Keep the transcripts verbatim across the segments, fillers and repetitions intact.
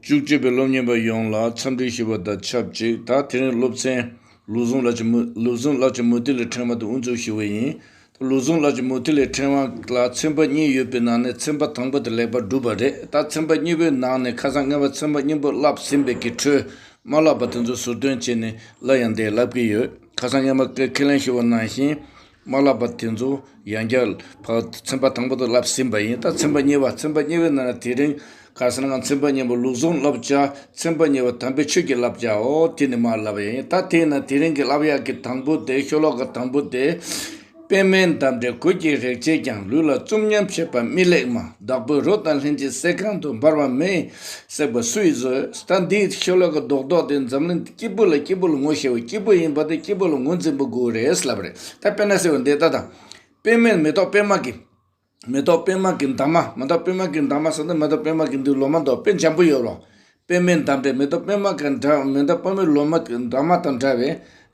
བཅུ་གཅིག་པའི་སློབ་གཉེར་པ་ཡོངས་ལ་འཚམས་འདྲི་ཞུ་བ་དང་ཆབས་ཅིག་ད་དེ་རིང་སློབ་ཚན་ལུགས་ཟུང་བསླབ་བྱ་མུ་ལུགས་ཟུང་བསླབ་བྱ་མུ་ཏིག་ལས་ཕྲེང་བ་དེ་དབུ་འཛུགས་ཞུ་བ་ཡིན། ད་ལུགས་ཟུང་བསླབ་བྱ་མུ་ཏིག་ལས་ཕྲེང་བ་ལ་ཚན་པ་གཉིས་ཡོད་པའི་ནང་ནས་ཚན་པ་དང་པོ་དེ་ལེགས་པར་གྲུབ་པ་རེད། ད་ཚན་པ་གཉིས་པའི་ནང་ནས་ཁ་སང་སྔོན་མ་ཚན་པ་གཉིས་པོ་བསླབས་ཟིན་པའི་གི་འཕྲོས་མ་བསླབས་པ་དེ་ཚོ་ཟུར་འདོན་བྱས་ནས་སླར་ཡང་འདིར་བསླབ་ཀྱི་ཡོད། ཁ་སང་སྔོན་མ་ཁས་ལེན་ཞུ་བ་ནང་བཞིན། མ་བསླབས་པ་དེ་ཚོ་ཡང་བསྐྱར་ཕར་ཚན་པ་དང་པོ་དེ་བསླབས་ཟིན་པ་ཡིན། ད་ཚན་པ་གཉིས་པ་ཚན་པ་གཉིས་པའི་ནང་ནས་དེ་རིང་ག་རེ་ཟེར་ན་ང་ཚན་པ་གཉིས་པ་ལུགས་ཟུང་བསླབ་བྱ་ཚན་པ་གཉིས་པ་དམ་པའི་ཆོས་ཀྱི་བསླབ་བྱའོ། དེ་ནི་མར་བསླབ་པ་ཡིན། ད་དེས་ན་དེ་རིང་གི་བསླབ་ཡག་གི་དང་པོ་དེ་ཤོ་ལོ་ཀ་དང་པོ་དེ། པདྨའི་འདབ་འབྲས་གོས་ཀྱིས་རེག་བྱས་ཀྱང་། ལུས་ལ་བཙུམ་ཉམས་བྱེད་པ་མི་ལེགས་མ། བདག་པོས་རོ་དང་ལྷན་ཅིག་བསད་གང་དུ། འབར་བ་མེ་ཡིས་བསྲེགས་པ་སུ་ཡིས་བཟོད། ད་འདིའི་ཤོ་ལོ་ཀ་རྡོག་རྡོག་དེ་འཛམ་གླིང་སྐྱིད་པོ་ལ་སྐྱིད་པོ་ལ་ངོ་ཤེས་པ་སྐྱིད་པོ་ཡིན་པ་དེ་སྐྱིད་པོ་ལ་ངོས་འཛིན་པ་དགོས་རེད་ལབ་རེད། ད་དཔེར་ན་ཟེར་བ་འདི་ལྟ་དང་། པདྨའི་མེ་ཏོག་པདྨ་གི། མེ་ཏོག་པདྨ་གི་འདབ་མ། མེ་ཏོག་པདྨ་གི་འདབ་མ་ཟེར་ན་མེ་ཏོག་པདྨ་གི་འདི་ལོ་མ་འདུག་དཔེ་འཇམ་པོ་ཡོད་རོ། པདྨའི་འདབ་འབྲས་མེ་ཏོག་པདྨ་གི་འདྲ་མེ་ཏོག་པདྨའི་ལོ་མ་གི་འདབ་མ་དང་འདྲ་བའི་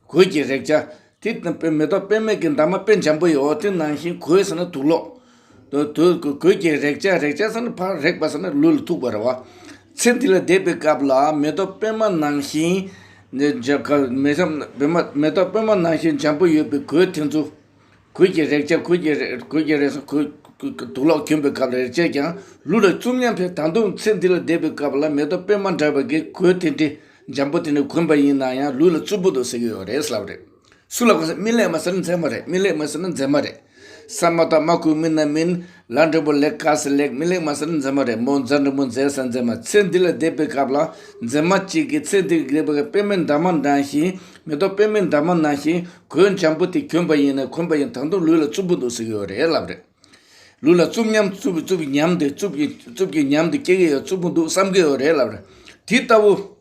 གོས་ཀྱི་རེག་བྱ། དེ་དང་མེ་ཏོག་པདྨ་གི་འདབ་མ་དཔེ་འཇམ་པོ་ཡོད། དེ་ནང་བཞིན་གོས་ཟེར་ན་དུག་ལོག་དུ་དུ་གོས་ཀྱི་རེག་བྱ། རེག་བྱ་ཟེར་ན་ཕར་རེག་པ་ཟེར་ན་ལུས་ལ་ཐུག་པ་རེད་བ། ཚེ་འདི་ལ་བསྡད་པའི་སྐབས་ལ་མེ་ཏོག་པདྨ་ནང་བཞིན། མེ་ཏོག་མེ་ཏོག་པདྨ་ནང་བཞིན་འཇམ་པོ་ཡོད་པའི་གོས་དེ་ཚོ། གོས་ཀྱི་རེག་བྱ། གོས་ཀྱི་རེག་གོས་ཀྱི་རེག་ས་གོས་གོས་གོས་དུག་ལོག་གྱོན་པའི་སྐབས་ལ་རེག་བྱས་ཀྱང་ལུས་ལ་བཙུམ་ཉམས་བྱས། ད་དུང་ཚེ་འདི་ལ་བསྡད་པའི་སྐབས་ལ་མེ་ཏོག་པདྨ་འདྲ་བའི་གི་གོས་དེ་འདྲའི་འཇམ་པོ་དེ་འདྲ་གོན་པ་ཡིན་ན་ཡང་ལུས་ལ་རྩུབ་པོ་འདུག་ཟེར་གྱི་ཡོད་རེད་ལབ་རེད། སུ་ལ་གོ་ས་མི་ལེགས་མ་ཟེར་ན་མཛེས་མ་རེད། མི་ལེགས་མ་ཟེར་ན་མཛེས་མ་རེད། ས་མ་བཏབ་མ་བརྐུས་མི་ན་མིན། ལ་འབྲས་བུ་ལེགས་དཀར་ས་ལེགས། མི་ལེགས་མ་ཟེར་ན་མཛེས་མ་རེད། མོ་མཛའ་འབྲེལ་མོ་མཛེས་ས་མཛེས་མ། ཚེ་འདི་ལ་བསྡད་པའི་སྐབས་ལ་མཛེས་མ་གཅིག་གིས་ཚེ་འདི་ལ་བསྡད་པའི་སྐབས་པདྨའི་འདབ་མ་འདྲ་ཞིང་མེ་ཏོག་པདྨའི་འདབ་མ་ནང་བཞིན་གོས་འཇམ་པོ་དེ་གྱོན་པ་ཡིན་ན་གོན་པ་ཡིན་ད་དུང་ལུས་ལ་རྩུབ་པོ་འདུག་ཟེར་གྱི་ཡོད་རེད་ལབ་རེད། ལུས་ལ་རྩུབ་ཉམས་རྩུབ་རྩུབ་ཉམས་དེ་རྩུབ་ཀྱི་རྩུབ་ཀྱི་ཉམས་དེ་སྐྱེ་གི་ཡོད། རྩུབ་པོ་འདུག་བསམ་གྱི་ཡོད་རེད་ལབ་རེད། དེ་ལྟ་བུ།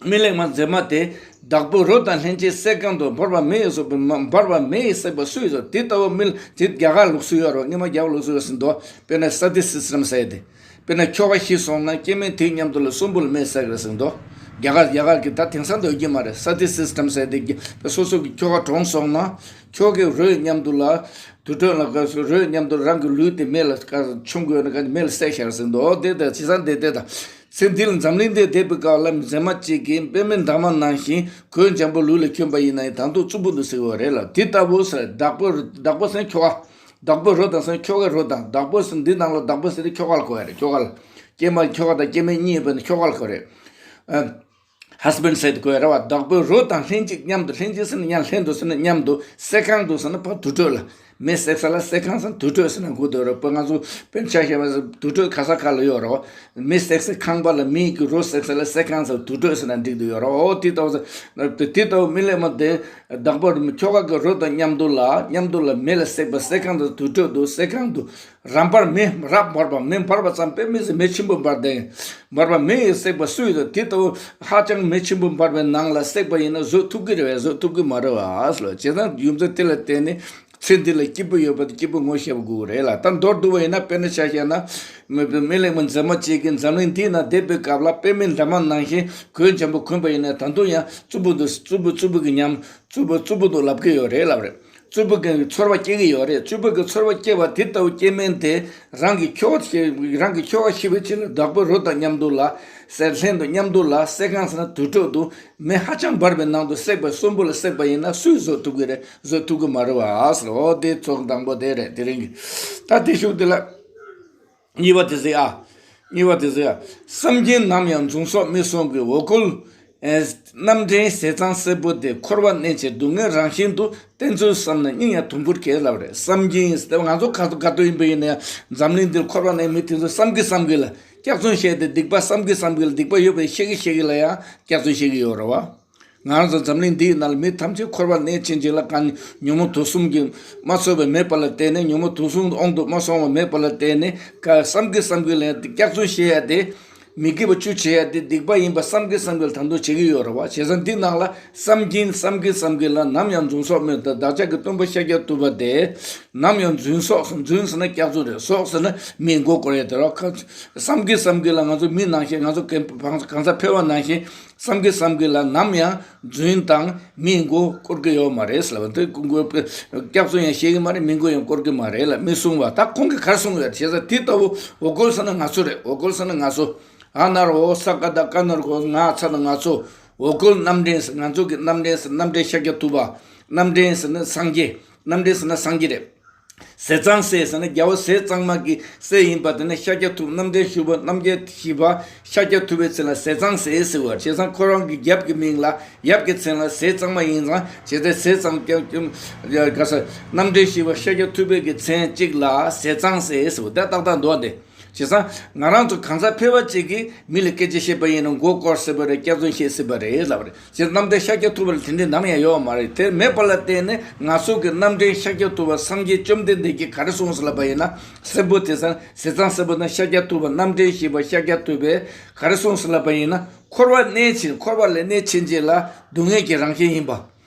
མི་ལེགས་མ་མཛེས་མ་དེ། བདག་པོས་རོ་དང་ལྷན་ཅིག་བསད་གང་དུ། འབར་བ་མེ་ཡིས་བཟོད་པའི་མ། འབར་བ་མེ་ཡིས་བསྲེགས་པ་སུ་ཡིས་བཟོད། དེ་ལྟ་བུ་མི་ལ་དེ་རྒྱ་གར་ལུགས་སྲོལ་ཡོད་རེད་བ། སྔོན་མ་རྒྱ་གར་ལུགས་སྲོལ་ཡོད་ཟེར་འདུག་དཔེར་ན་ས་ཏི་སི་སི་ཊམ་ཟེར་ཡ་དེ། དཔེར་ན་ཁྱོ་ག་ཤི་སོང་ན་སྐྱེ་དམན་དེ་མཉམ་དུ་ལ་གསོན་པོ་ལ་མེ་བསྲེགས་རེད་ཟེར་འདུག་རྒྱ་གར་རྒྱ་གར་གྱི་ད་དེང་སང་དུ་ཡོད་ཀྱི་མ་རེད། ས་ཏི་སི་སི་ཊམ་ཟེར་ཡ་དེ་སོ་སོ་གི་ཁྱོ་ག་གྲོངས་སོང་ན་ཁྱོ་གའི་རོས་མཉམ་དུ་ལ་དུར་ཁྲོད་ལ་རོས་མཉམ་དུ་རང་གི་ལུས་དེ་མེ་ལ་མཆོང་དགོས་ན་མེ་ལ་བསྲེགས་བཞག་ཟེར་འདུག་དེ་ད་བྱས་ཙང་དེ་དེ་ད། ཚེ་འདི་ལ་འཛམ་གླིང་འདིར་བསྡད་པའི་སྐབས་ལ་མཛེས་མ་གཅིག་གིས་པདྨའི་འདབ་མ་ནང་བཞིན་གོས་འཇམ་པོ་ལུས་ལ་གྱོན་པ་ཡིན་ན་ཡང་ད་དུང་རྩུབ་པོ་འདུག་ཟེར་བ་རེད་ལ། དེ་ལྟ་བུ་ཟེར་བདག་པོ་བདག་པོ་ཟེར་ན་ཁྱོ་ག་བདག་པོ་རོ་དང་ཟེར་ན་ཁྱོ་ག་རོ་དང་བདག་པོ་ཟེར་འདི་ནང་ལ་བདག་པོ་ཟེར་ཏེ་ཁྱོ་ག་ལ་གོ་ཡ་རེད། ཁྱོ་ག་ལ་སྐྱེས་མ་ཁྱོ་ག་དང་སྐྱེས་དམན་གཉིས་ཡོད་པ་ནི་ཁྱོ་ག་ལ་གོ་རེད། ཨ། ཧས་བྷེན་ཌི་ཟེར་ཏེ་གོ་ཡ་རེད་བ། བདག་པོས་རོ་དང་ལྷན་ཅིག་མཉམ་དུ། ལྷན་ཅིག་ཟེར་ན་མཉམ་ལྷན་དུ་ཟེར་ན་མཉམ་དུ། བསད་གང་དུ་ཟེར་ན་ཕར་དུར་ཁྲོད་ལ། མེ་བསྲེགས་ས་ལ་བསད་ཁང་ཟེར་ན་དུར་ཁྲོད་ཟེར་ན་གོ་འདུག་རོ། པ་ང་ཚོ་དཔེར་ཆ་བཞག་པ་ཟེར་དུར་ཁྲོད་ག་ས་ག་ལ་ཡོད་རོ། མེ་བསྲེགས་ས་ཁང་པ་ལ་མེ་གི་རོ་བསྲེགས་ས་ལ་བསད་ཁང་ཟེར་དུར་ཁྲོད་ཟེར་ན་འགྲིག་འདུག་ཡོད་རོ། འོ་དེ་ལྟ་བུ་ཟེར་དེ་ལྟ་བུ་མི་ལེགས་མ་དེ་བདག་པོ་ཁྱོ་ག་གི་རོ་དང་མཉམ་དུ་ལ་མཉམ་དུ་ལ་མེ་ལ་བསྲེགས་པ་བསད་ཁང་དུ་དུར་ཁྲོད་དུ་བསད་ཁང་དུ། རང་འབར་མེ་རབ་འབར་བ། མེ་འབར་བ་ཙམ་དཔེ་མི་སྲིད་མེ་ཆེན་པོ་འབར་ཏེ། འབར་བ་མེ་ཡིས་བསྲེགས་པ་སུ་ཡིས་བཟོད། དེ་ལྟ་བུ་ཧ་ཅང་མེ་ཆེན་པོ་འབར་བའི་ནང་ལ་བསྲེགས་པ་ཡིན་ན་བཟོད་ཐུབ་ཀྱི་རེད་བས། བཟོད་ཐུབ་ཀྱི་མ་རེད་བ་ཟེར་ལ། བྱས་ཙང་རྒྱུ་མཚན་དེ་ལ་བརྟེན་ནས་ཚེ་འདི་ལ་སྐྱིད་པོ་ཡོད་པ་དེ་སྐྱིད་པོ་ངོ་ཤེས་པ་དགོས་རེད་ལ། ད་མདོར་བསྡུ་བ་ཡིན་ན་དཔེར་ན་ཆ་བཞག་ན། མི་མི་ལེགས་མ་མཛེས་མ་གཅིག་གིས་འཛམ་གླིང་འདིའི་ནང་བསྡད་པའི་སྐབས་ལ་པདྨའི་འདབ་མ་ནང་བཞིན་གོས་འཇམ་པོ་གོན་པ་ཡིན་ན་ད་དུང་ཡང་རྩུབ་པོ་འདུག་རྩུབ་པོ་རྩུབ་པོ་གི་ཉམས། རྩུབ་པོ་རྩུབ་པོ་འདུག་ལབ་ཀྱི་ཡོད་རེད་ལབ་རེད། རྩུབ་པོ་གི་ཚོར་བ་སྐྱེ་གི་ཡོད་རེད། རྩུབ་པོ་གི་ཚོར་བ་སྐྱེ་བ་དེ་ལྟ་བུ་སྐྱེ་དམན་དེ་རང་གི་ཁྱོ་ག་ཤི་རང་གི་ཁྱོ་ག་ཤི་བའི་ཕྱིར་ལ་བདག་པོའི་རོ་དང་མཉམ་དུ་ལ་བསད་ལྷན་དུ་མཉམ་དུ་ལ་བསད་ཁང་ཟེར་ན་དུར་ཁྲོད་དུ་མེ་ཧ་ཅང་འབར་བའི་ནང་དུ་བསྲེགས་པ་གསོན་པོ་ལ་བསྲེགས་པ་ཡིན་ན་སུས་བཟོད་ཐུབ་ཀྱི་རེད། བཟོད་ཐུབ་ཀྱི་མ་རེད་བ་ཟེར། འོ་དེ་ཚོགས་དང་པོ་དེ་རེད། དེ་རིང་གི་ད་དེ་ཤུགས་དེ་ལ། གཉིས་པ་དེ་ཟེར་ཡ། གཉིས་པ་དེ་ཟེར་ཡ། བསམ་གྱིས་ནམ་ཡང་རྫུན་སོགས་མི་གསུང་གི། འོ་སྐོལ། ཨེ། རྣམ་འདྲེན་ཟས་གཙང་སྲས་པོ་དེ། འཁོར་བར་གནས་ཕྱིར་སྡུག་བསྔལ་རང་བཞིན་དུ། བསྟེན་ཚུལ་བསམ་ན་སྙིང་ཡང་དུམ་བུར་གས་ལབ་རེད། བསམ་གྱིས་ཟེར་ང་ཚོ་ག་ག་དུས་ཡིན་པ་ཡིན་ན་ཡང་འཛམ་གླིང་འདིར་འཁོར་བར་གནས་མི་དེ་ཚོ་བསམ་གྱིས་བསམ་གྱིས་ལ་སྐྱག་རྫུན་བཤད་དེ་སྡིག་པ་བསམ་གྱིས་བསམ་གྱིས་ལ་སྡིག་པ་ཡོད་པའི་ཤེས་ཀྱིས་ཤེས་ཀྱིས་ལ་ཡང་སྐྱག་རྫུན་བཤད་ཀྱི་ཡོད་རེད་བ། ང་རང་ཚོ་འཛམ་གླིང་འདིའི་ནང་ལ་མི་ཐམས་ཅད་འཁོར་བར་གནས་ཕྱིན་ཅིག་ལ་གང་ཉོན་མོངས་དུག་གསུམ་གྱིས་མ་གསོས་པ་མེད་པ་ལ་བརྟེན་ནས། ཉོན་མོངས་དུག་གསུམ་དབང་དུ་མ་སོང་བ་མེད་པ་ལ་བརྟེན་ནས་ག་བསམ་གྱིས་བསམ་གྱིས་ལ་སྐྱག་རྫུན་བཤད་ཡ་དེ། མི་དགེ་བ་བཅུ་བྱེད་ཡ་དེ་སྡིག་པ་ཡིན་པ་བསམ་གྱིས་བསམ་གྱིས་ལ་ད་དུང་བྱེད་ཀྱི་ཡོད་རེད་བ། བྱས་ཙང་འདི་ནང་ལ་བསམ་གྱིས་བསམ་གྱིས་བསམ་གྱིས་ལ་ནམ་ཡང་རྫུན་སོགས་མེད། ད་བདག་ཅག་གི་སྟོན་པ་ཤཱཀྱ་ཐུབ་པ་དེ་ནམ་ཡང་རྫུན་སོགས་སམ་རྫུན་ཟེར་ན་སྐྱག་རྫུན་རེད། སོགས་ཟེར་ན་མིའི་མགོ་སྐོར་ཡ་དེ་རེད་བ། བསམ་གྱིས་བསམ་གྱིས་ལ་ང་ཚོ་མི་ནང་བཞིན་ང་ཚོ་གང་གང་ཟག་ཕལ་བ་ནང་བཞིན། བསམ་གྱིས་བསམ་གྱིས་ལ་ནམ་ཡང་རྫུན་དང་མིའི་མགོ་སྐོར་གྱི་ཡོད་མ་རེད་ཟེར་ལབ་པ་འདི། སྐྱག་རྫུན་ཡང་བཤད་ཀྱི་མ་རེད། མིའི་མགོ་ཡང་སྐོར་གྱི་མ་རེད་ལ་མི་གསུང་བ། ད་ཁོང་གིས་ག་རེ་གསུང་ཡོད་བྱས་ཙང་དེ་ལྟ་བུ་འོ་སྐོལ་ཟེར་ན་ང་ཚོ་རེད། འོ་སྐོལ་ཟེར་ན་ང་ཚོ། ག་ན་རོ་ས་ཀ་ད་ཀ་ན་རོ་གོ་ང་ཚ་ན་ང་ཚོ་འོ་སྐོལ་རྣམ་འདྲེན་ཟེར། ང་ཚོ་གི་རྣམ་འདྲེན་ཟེར། རྣམ་འདྲེན་ཤཱཀྱ་ཐུབ་པ། རྣམ་འདྲེན་ཟེར་ན་སངས་རྒྱས། རྣམ་འདྲེན་ཟེར་ན་སངས་རྒྱས་རེད། ཟས་གཙང་སྲས་ཟེར་ན་རྒྱལ་པོ་ཟས་གཙང་མ་གི་སྲས་ཡིན་པ་དེ་ནི་ཤཱཀྱ་ཐུབ་རྣམ་འདྲེན་ཞུ་བ་རྣམ་རྒྱལ་ཞི་བ་ཤཱཀྱ་ཐུབ་པའི་མཚན་ལ་ཟས་གཙང་སྲས་ཟེར་བ། བྱས་ཙང་ཁོ་རང་གི་རྒྱབ་ཀྱི་མིང་ལ་ཡབ་ཀྱི་མཚན་ལ་ཟས་གཙང་མ་ཡིན་ཙང་བྱས་ཙང་ཟས་གཙང་རྒྱལ་རྒྱལ་ག་ས་རྣམ་འདྲེན་ཞི་བ་ཤཱཀྱ་ཐུབ་པའི་གི་མཚན་གཅིག་ལ་ཟས་གཙང་སྲས་ཟེར་བ་དེ་ཏག་ཏག་འདུག་སྟེ། བྱས་ཙང་ང་རང་ཚོ་གང་ཟག་ཕལ་པ་ཅིག་གིས་མི་ལ་སྐད་ཆ་བཤད་པ་ཡིན་ན་མགོ་སྐོར་སྲིད་པ་རེད། སྐྱག་རྫུན་བཤད་སྲིད་པ་རེད་ལབ་རེད། བྱས་ཙང་རྣམ་འདྲེན་ཤཱཀྱ་ཐུབ་པ་ལ་དེ་འདྲའི་ནམ་ཡང་ཡོད་མ་རེད། དེ་མེད་པ་ལ་བརྟེན་ནས་ང་ཚོ་གི་རྣམ་འདྲེན་ཤཱཀྱ་ཐུབ་པ་སངས་རྒྱས་བཅོམ་ལྡན་འདས་ཀྱིས་ག་རེ་གསུངས་སོང་ལབ་པ་ཡིན་ན། སྲིན་པོ་དེ་ཟེར་ཟས་གཙང་སྲིན་པོ་དང་ཤཱཀྱ་ཐུབ་པ་རྣམ་འདྲེན་ཞི་བ་ཤཱཀྱ་ཐུབ་པས་ག་རེ་གསུངས་སོང་ལབ་པ་ཡིན་ན། འཁོར་བ་གནས་ཕྱིན་འཁོར་བ་ལ་གནས་ཕྱིན་ཆད་ལ་སྡུག་བསྔལ་གྱི་རང་བཞིན་ཡིན་པ།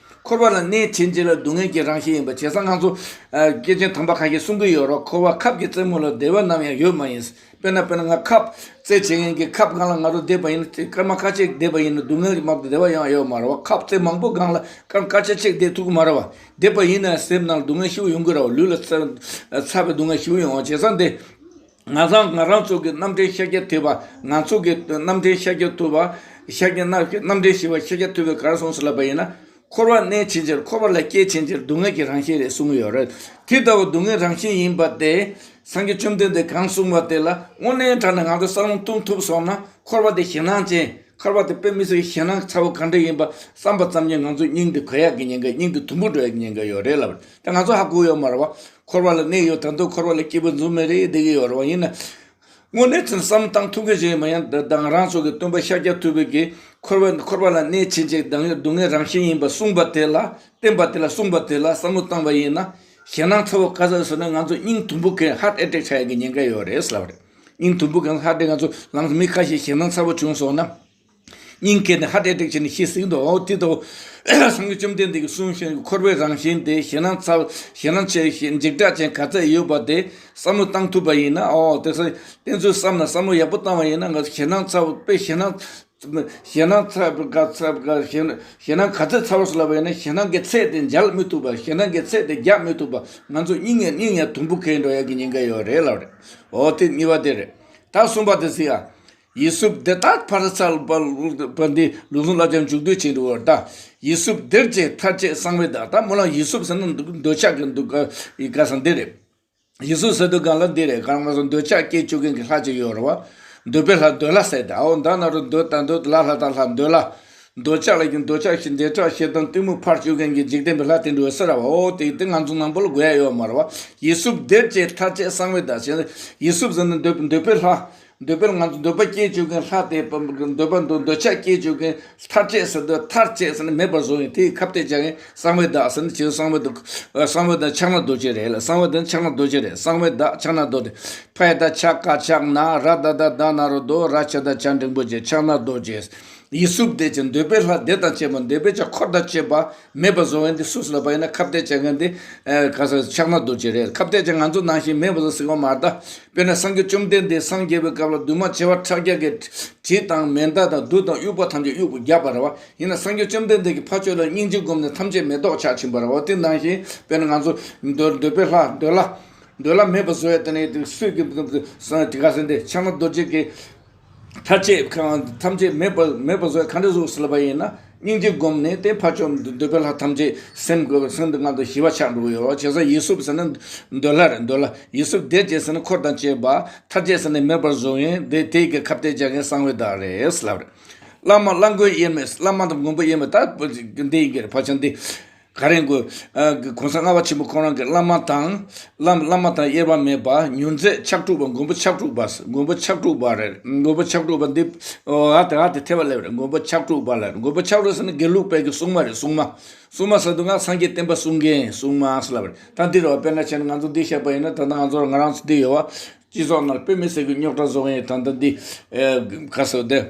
འཁོར་བ་ལ་གནས་ཕྱིན་ཆད་ལ་སྡུག་བསྔལ་གྱི་རང་བཞིན་ཡིན་པ། བྱས་ཙང་ང་ཚོ་ཨ་སྐྱེས་ཆེན་དམ་པ་ཁ་ཤས་གསུང་གི་ཡོད་རེད། འཁོར་བ་ཁབ་ཀྱི་རྩེ་མོ་ལ་བདེ་བ་ནམ་ཡང་ཡོད་མ་ཡིན། དཔེར་ན་དཔེར་ན་ང་ཁབ་རྩེད་བྱེད་མཁན་གྱི་ཁབ་སྒང་ལ་ང་རང་བསྡད་པ་ཡིན་ན། དེ་སྐར་མ་ཁ་ཤས་བསྡད་པ་ཡིན་ན་སྡུག་བསྔལ་མ་གཏོགས་བདེ་བ་ཡང་ཡོད་མ་རེད་བ། ཁབ་རྩེ་མང་པོ་སྒང་ལ་སྐར་སྐར་ཆ་གཅིག་བསྡད་ཐུབ་ཀྱི་མ་རེད་བ། བསྡད་པ་ཡིན་ན་སེམས་ནང་ལ་སྡུག་བསྔལ་ཞེ་པོ་ཡོང་གི་རེད་བ། ལུས་ལ་ཚ་ཚ་བའི་སྡུག་བསྔལ་ཞེ་པོ་ཡོང་བ། བྱས་ཙང་དེ། ང་ཚང་ང་རང་ཚོ་གི་རྣམ་འདྲེན་ཤཱཀྱ་ཐུབ་པ། ང་ཚོ་གི་རྣམ་འདྲེན་ཤཱཀྱ་ཐུབ་པ། ཤཱཀྱ་ན་རྣམ་འདྲེན་ཞི་བ་ཤཱཀྱ་ཐུབ་པས་ག་རེ་གསུངས་སོང་ལབ་པ་ཡིན་ན། འཁོར་བ་གནས་ཕྱིན་ཆད་འཁོར་བ་ལ་སྐྱེས་ཕྱིན་ཆད་སྡུག་བསྔལ་གྱི་རང་བཞིན་རེད་གསུངས་ཡོད་རེད། དེ་ལྟ་བུ་སྡུག་བསྔལ་རང་བཞིན་ཡིན་པ་དེ་སངས་རྒྱས་བཅོམ་ལྡན་འདས་གང་གསུངས་པ་དེ་ལ་དངོས་གནས་དྲང་གནས་ང་ཚོ་བསམ་བློ་གཏོང་ཐུབ་སོང་ན། འཁོར་བ་དེ་ཞེད་སྣང་ཅན། འཁོར་བ་དེ་དཔེ་མི་སྲིད་ཞེད་སྣང་ཚ་བོ་ག་འདྲ་ཡིན་པ་བསམ་པ་ཙམ་གྱིས་ང་ཚོ་སྙིང་དེ་གོ་ཡག་གི་ཉེན་ཁ། སྙིང་དེ་དུམ་བུ་འགྲོ་ཡག་གི་ཉེན་ཁ་ཡོད་རེད་ལབ་རེད། ད་ང་ཚོ་ཧ་གོ་ཡོད་མ་རེད་བ། འཁོར་བ་ལ་གནས་ཡོད། ད་དུང་འཁོར་བ་ལ་སྐྱིད་པོ་འཛུམ་མེར་རེད་བསྡད་ཀྱི་ཡོད་རེད་བ། ཡིན་ན། དངོས་གནས་ཚུལ་བསམ་བཏང་ཐུབ་མཁན་ཞིག་ཡིན་པ་ཡང་། ད་ང་རང་ཚོ་གི་སྟོན་པ་ཤཱཀྱ་ཐུབ་པའི་གི་འཁོར་བ་འཁོར་བ་ལ་གནས་ཕྱིན་ཆད་སྡུག་བསྔལ་རང་བཞིན་ཡིན་པ་གསུངས་པ་དེ་ལ། བསྟན་པ་དེ་ལ་གསུངས་པ་དེ་ལ་བསམ་བློ་བཏང་བ་ཡིན་ན། ཞེད་སྣང་ཚ་བོ་ག་ཚོད་ཟེར་ན་ང་ཚོ་སྙིང་དུམ་བུ་གས་ཧར་ཊི་ཨེ་ཊེག་ཆགས་ཡག་གི་ཉེན་ཁ་ཡོད་རེད་ལབ་རེད། སྙིང་དུམ་བུ་གས་ཧར་ཊི་ཨེ་ཊེག་ང་ཚོ་ལངས་མི་ཁ་ཤས་ཞེད་སྣང་ཚ་བོ་བྱུང་སོང་ན། སྙིང་གས་ནས་ཧར་ཊི་ཨེ་ཊེག་བྱས་ནས་ཤི་སྲིད་འདུག་འོ་དེ་དང་། སངས་རྒྱས་བཅོམ་ལྡན་འདས་ཀྱིས་གསུངས་བཞིན་འཁོར་བའི་རང་བཞིན་དེ་ཞེད་སྣང་ཚ་ཞེད་སྣང་ཆེ་ཞེ་འཇིགས་སྐྲག་ཅན་ག་ཚད་ཡོད་པ་དེ་བསམ་བློ་བཏང་ཐུབ་པ་ཡིན་ན། འོ་དེ་ཚོ་བསྟན་ཚུལ་བསམ་ན་བསམ་བློ་ཡག་པོ་བཏང་བ་ཡིན་ན། ང་ཚོ་ཞེད་སྣང་ཚ་བོ་དཔེ་ཞེད་སྣང་ཞེད་སྣང་ཚ་བོ་ག་ཚ་བོ་ག་ཞེད་ཞེད་སྣང་ག་ཚད་ཚ་བོ་ཟེར་ལབ་པ་ཡིན་ན། ཞེད་སྣང་གི་ཚད་དེ་འཇལ་མི་ཐུབ་པ། ཞེད་སྣང་གི་ཚད་དེ་རྒྱག་མི་ཐུབ་པ། ང་ཚོ་སྙིང་ཡང་སྙིང་ཡང་དུམ་བུ་གས་འགྲོ་ཡག་གི་ཉེན་ཁ་ཡོད་རེད་ལབ་རེད། འོ་དེ་གཉིས་པ་དེ་རེད། ད་གསུམ་པ་དེ་ཟེར་ཡ། ཡིད་སྲུབས་འདི་ལྟར་ཕར་ཚར་བ་འདི་ལུགས་ཟུང་བསླབ་བྱ་མཇུག་བསྡུ་བྱེད་འགྲོ་བར་གདའ། ཡིད་སྲུབས་འདིར་བཅས་ཐར་བྱེད་གསང་བའི་བདག་ད་སྨོན་ལམ་ཡིད་སྲུབས་ཟེར་ན་འདོད་ཆགས་ཀྱི་འདུག་ག་ས་འདི་རེད། ཡིད་སྲུབས་ཟེར་དུས་སྒང་ལ་འདི་རེད། གང་ལ་སོགས་འདོད་ཆགས་སྐྱེ་བཅུག་མཁན་གྱི་ལྷ་ཅིག་ཡོད་རེད་བ། འདོད་པའི་ལྷ་འདོད་ལྷ་ཟེར་ཏེ། འོ་ད་ན་རོ་འདོད་དང་འདོད་ལ་ལྷ་དང་ལྷ་འདོད་ལྷ། འདོད་ཆགས་ལ་ཀྱང་འདོད་ཆགས་ཞེ་འདོད་ཆགས་ཞེ་སྡང་གཏི་མུག་ཕར་བཅུག་མཁན་གྱི་འཇིག་རྟེན་པའི་ལྷ་དེ་འདྲ་ཡོད་ས་རེད་བ། འོ་དེ་དེ་ང་ཚོ་ནང་པ་ལ་དགོས་ཡ་ཡོད་མ་རེད་བ། ཡིད་སྲུབས་འདིར་བཅས་ཐར་བྱེད་གསང་བའི་བདག་ཟེར་ན། ཡིད་སྲུབས་ཟེར་ན་འདོད་འདོད་པའི་ལྷ། འདོད་པའི་ང་ཚོ་འདོད་པ་སྐྱེ་བཅུག་མཁན་ལྷ་དེ། འདོད་པ་འདོད་འདོད་ཆགས་སྐྱེ་བཅུག་མཁན། ཐར་བྱེད་ཟེར་དུས་ཐར་བྱེད་ཟེར་ན་མེད་པར་བཟོ་ཡིན། དེའི་ཁ་གཏད་བཅག་མཁན་གསང་བའི་བདག་ཟེར་ན། ཅི་གསང་བའི་བདག་གསང་བའི་བདག་ཕྱག་ན་རྡོ་རྗེ་རེད་ལ། གསང་བའི་བདག་ཕྱག་ན་རྡོ་རྗེ་རེད། གསང་བའི་བདག་ཕྱག་ན་རྡོ་རྗེ། ཕ་ཡ་བཏགས་ཕྱ་ག་ཕྱག་ན། ར་ད་བཏགས་རྡ་ན་རོ་རྡོ། ར་ཆ་བཏགས་ཕྱ་འགྲེང་བུ་རྗེ། ཕྱག་ན་རྡོ་རྗེ། ཡིད་སྲུབས་འདིར་བཅས་འདོད་པའི་ལྷ་དེ་དང་བཅས་པ། འདོད་པའི་ཆ་འཁོར་དང་བཅས་པ་མེད་པར་བཟོ་མཁན་དེ་སུ་ཟེར་ལབ་པ་ཡིན་ན། ཁ་གཏད་བཅག་མཁན་དེ་ག་ས་ཕྱག་ན་རྡོ་རྗེ་རེད། ཁ་གཏད་བཅག་ང་ཚོ་ནང་བཞིན་མེད་པར་བཟོ་ཟེར་གྱི་ཡོད་མ་རེད་ད། དཔེར་ན་སངས་རྒྱས་བཅོམ་ལྡན་འདས་སངས་རྒྱས་པའི་སྐབས་ལ་འདུས་མ་བྱས་པ་ཕྲག་བརྒྱ་གིས་དྲི་དང་མེ་མདའ་དང་རྡུལ་དང་དབྱུག་པ་ཐམས་ཅད་གཡུག་པོ་བརྒྱབ་པ་རེད་བ། ཡིན་ན་སངས་རྒྱས་བཅོམ་ལྡན་འདས་ཀྱིས་ཕ་ཆོས་ལ་སྙིང་རྗེ་བསྒོམས་ནས་ཐམས་ཅད་མེ་ཏོག་ཆགས་ཕྱིན་པ་རེད་བ། དེ་ནང་བཞིན་དཔེར་ན་ང་ཚོ་འདོད་འདོད་པའི་ལྷ་འདོད་ལྷ། འདོད་ལྷ་མེད་པར་བཟོ་ཡ་དེ་ནི་སུས་ཀྱི་དེ་ག་ཟེར་འདི་ཕྱག་ན་རྡོ་རྗེ་གིས་ཐར་བྱེད་ཐམས་ཅད་མེད་པར་མེད་པར་བཟོ་ཡ་ག་འདྲ་བཟོ་ཟེར་ལབ་པ་ཡིན་ན། སྙིང་རྗེ་བསྒོམས་ནས་དེ་ཕ་ཆོས་འདོད་པའི་ལྷ་ཐམས་ཅད་སེམས་སེམས་དེ་ང་ཚོ་ཞི་བ་ཆགས་འགྲོ་གི་ཡོད་རེད་བ། བྱས་ཙང་ཡིད་སྲུབས་ཟེར་ན་འདོད་ལྷ་རེད། འདོད་ལྷ། ཡིད་སྲུབས་འདིར་བཅས་ཟེར་ན་འཁོར་དང་བཅས་པ། ཐར་བྱེད་ཟེར་ན་མེད་པར་བཟོ་མཁན་དེ་དེ་གི་ཁ་གཏད་བཅག་མཁན་གསང་བའི་བདག་རེད་ལབ་རེད། བླ་མ་བླ་མགོན་དབྱེར་མེད། བླ་མ་དང་མགོན་པོ་དབྱེར་མེད། ད་འདི་ཡིན་གྱི་རེད། ཕལ་ཆེར་འདི་ག་རེ་དགོས། ཨ་གོང་ས་ལྔ་པ་ཆེན་པོ་ཁོ་རང་གིས་བླ་མ་དང་། བླ་བླ་མ་དང་དབྱེ་བ་མེད་པ། མྱུར་མཛད་ཕྱག་དྲུག་པ། མགོན་པོ་ཕྱག་དྲུག་པ། མགོན་པོ་ཕྱག་དྲུག་པ་རེད། མགོན་པོ་ཕྱག་དྲུག་པ་འདི་ཨ་དེ་ཨ་དེ་ཐེབས་པ་ལེབ་རེད། མགོན་པོ་ཕྱག་དྲུག་པ་ལ། མགོན་པོ་ཕྱག་དྲུག་ཟེར་ན་དགེ་ལུགས་པའི་གི་སྲུང་མ་རེད། སྲུང་མ། སྲུང་མ་ཟེར་དུས་ང་སངས་རྒྱས་བསྟན་པ་སྲུང་མཁན་སྲུང་མ་ཟེར་ལབ་རེད། ད་འདི་རེད་བ། དཔེར་ན་བྱས་ན་ང་ཚོ་འདི་བཤད་པ་ཡིན་ན། ད་ལྟ་ང་ཚོ་ང་རང་ཚོ་འདི་ཡོད་བ། སྤྱི་ཚོགས་ནང་དཔེ་མི་སྲིད་ཀྱི་རྙོག་དྲ་བཟོ་མཁན་ཡིན། ད་ལྟ་འདི་ཨེ་ག་ཟེར་དེ།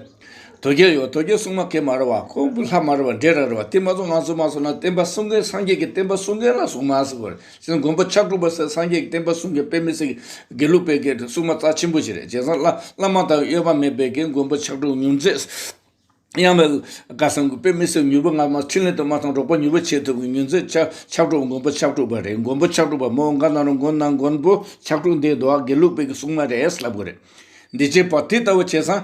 དོལ་རྒྱལ་ཡོད། དོལ་རྒྱལ་སྲུང་མ་གང་ཡང་མ་རེད་བ། ཁོ་བོ་ལྷ་མ་རེད་བ། འདྲེ་ར་རེད་བ། དེ་མ་གཏོགས་ང་ཚོ་མ་སོང་ན་བསྟན་པ་སྲུང་མཁན། སངས་རྒྱས་ཀྱི་བསྟན་པ་སྲུང་མཁན་ལ་སྲུང་མ་ཟེར་དགོས་རེད། བྱས་ཙང་མགོན་པོ་ཕྱག་དྲུག་པ་ཟེར་སངས་རྒྱས་ཀྱི་བསྟན་པ་སྲུང་མཁན་དཔེ་མི་སྲིད་ཀྱི་དགེ་ལུགས་པའི་གི་སྲུང་མ་རྩ་ཆེན་པོ་ཞིག་རེད། བྱས་ཙང་བླ་བླ་མ་དང་དབྱེ་བ་མེད་པའི་གི་མགོན་པོ་ཕྱག་དྲུག་མྱུར་མཛད། ཡང་མེད་ག་ས་དཔེ་མི་སྲིད་མྱུར་པོ་ང་མ་འཕྲིན་ལས་དང་མ་ཚང་རོགས་པ་མྱུར་པོ་བྱེད་ཐུབ་ཀྱི་མྱུར་མཛད་ཕྱག་ཕྱག་དྲུག་མགོན་པོ་ཕྱག་དྲུག་པ་རེད། མགོན་པོ་ཕྱག་དྲུག་པ་མོ་ག་ན་རོ་མགོན་ན་མགོན་པོ་ཕྱག་དྲུག་འདི་འདུག་ཨ། དགེ་ལུགས་པའི་གི་སྲུང་མ་རེད་ལབ་དགོས་རེད། འདི་བྱེད་པ་དེ་ལྟ་བུ་བྱས་ཙང་།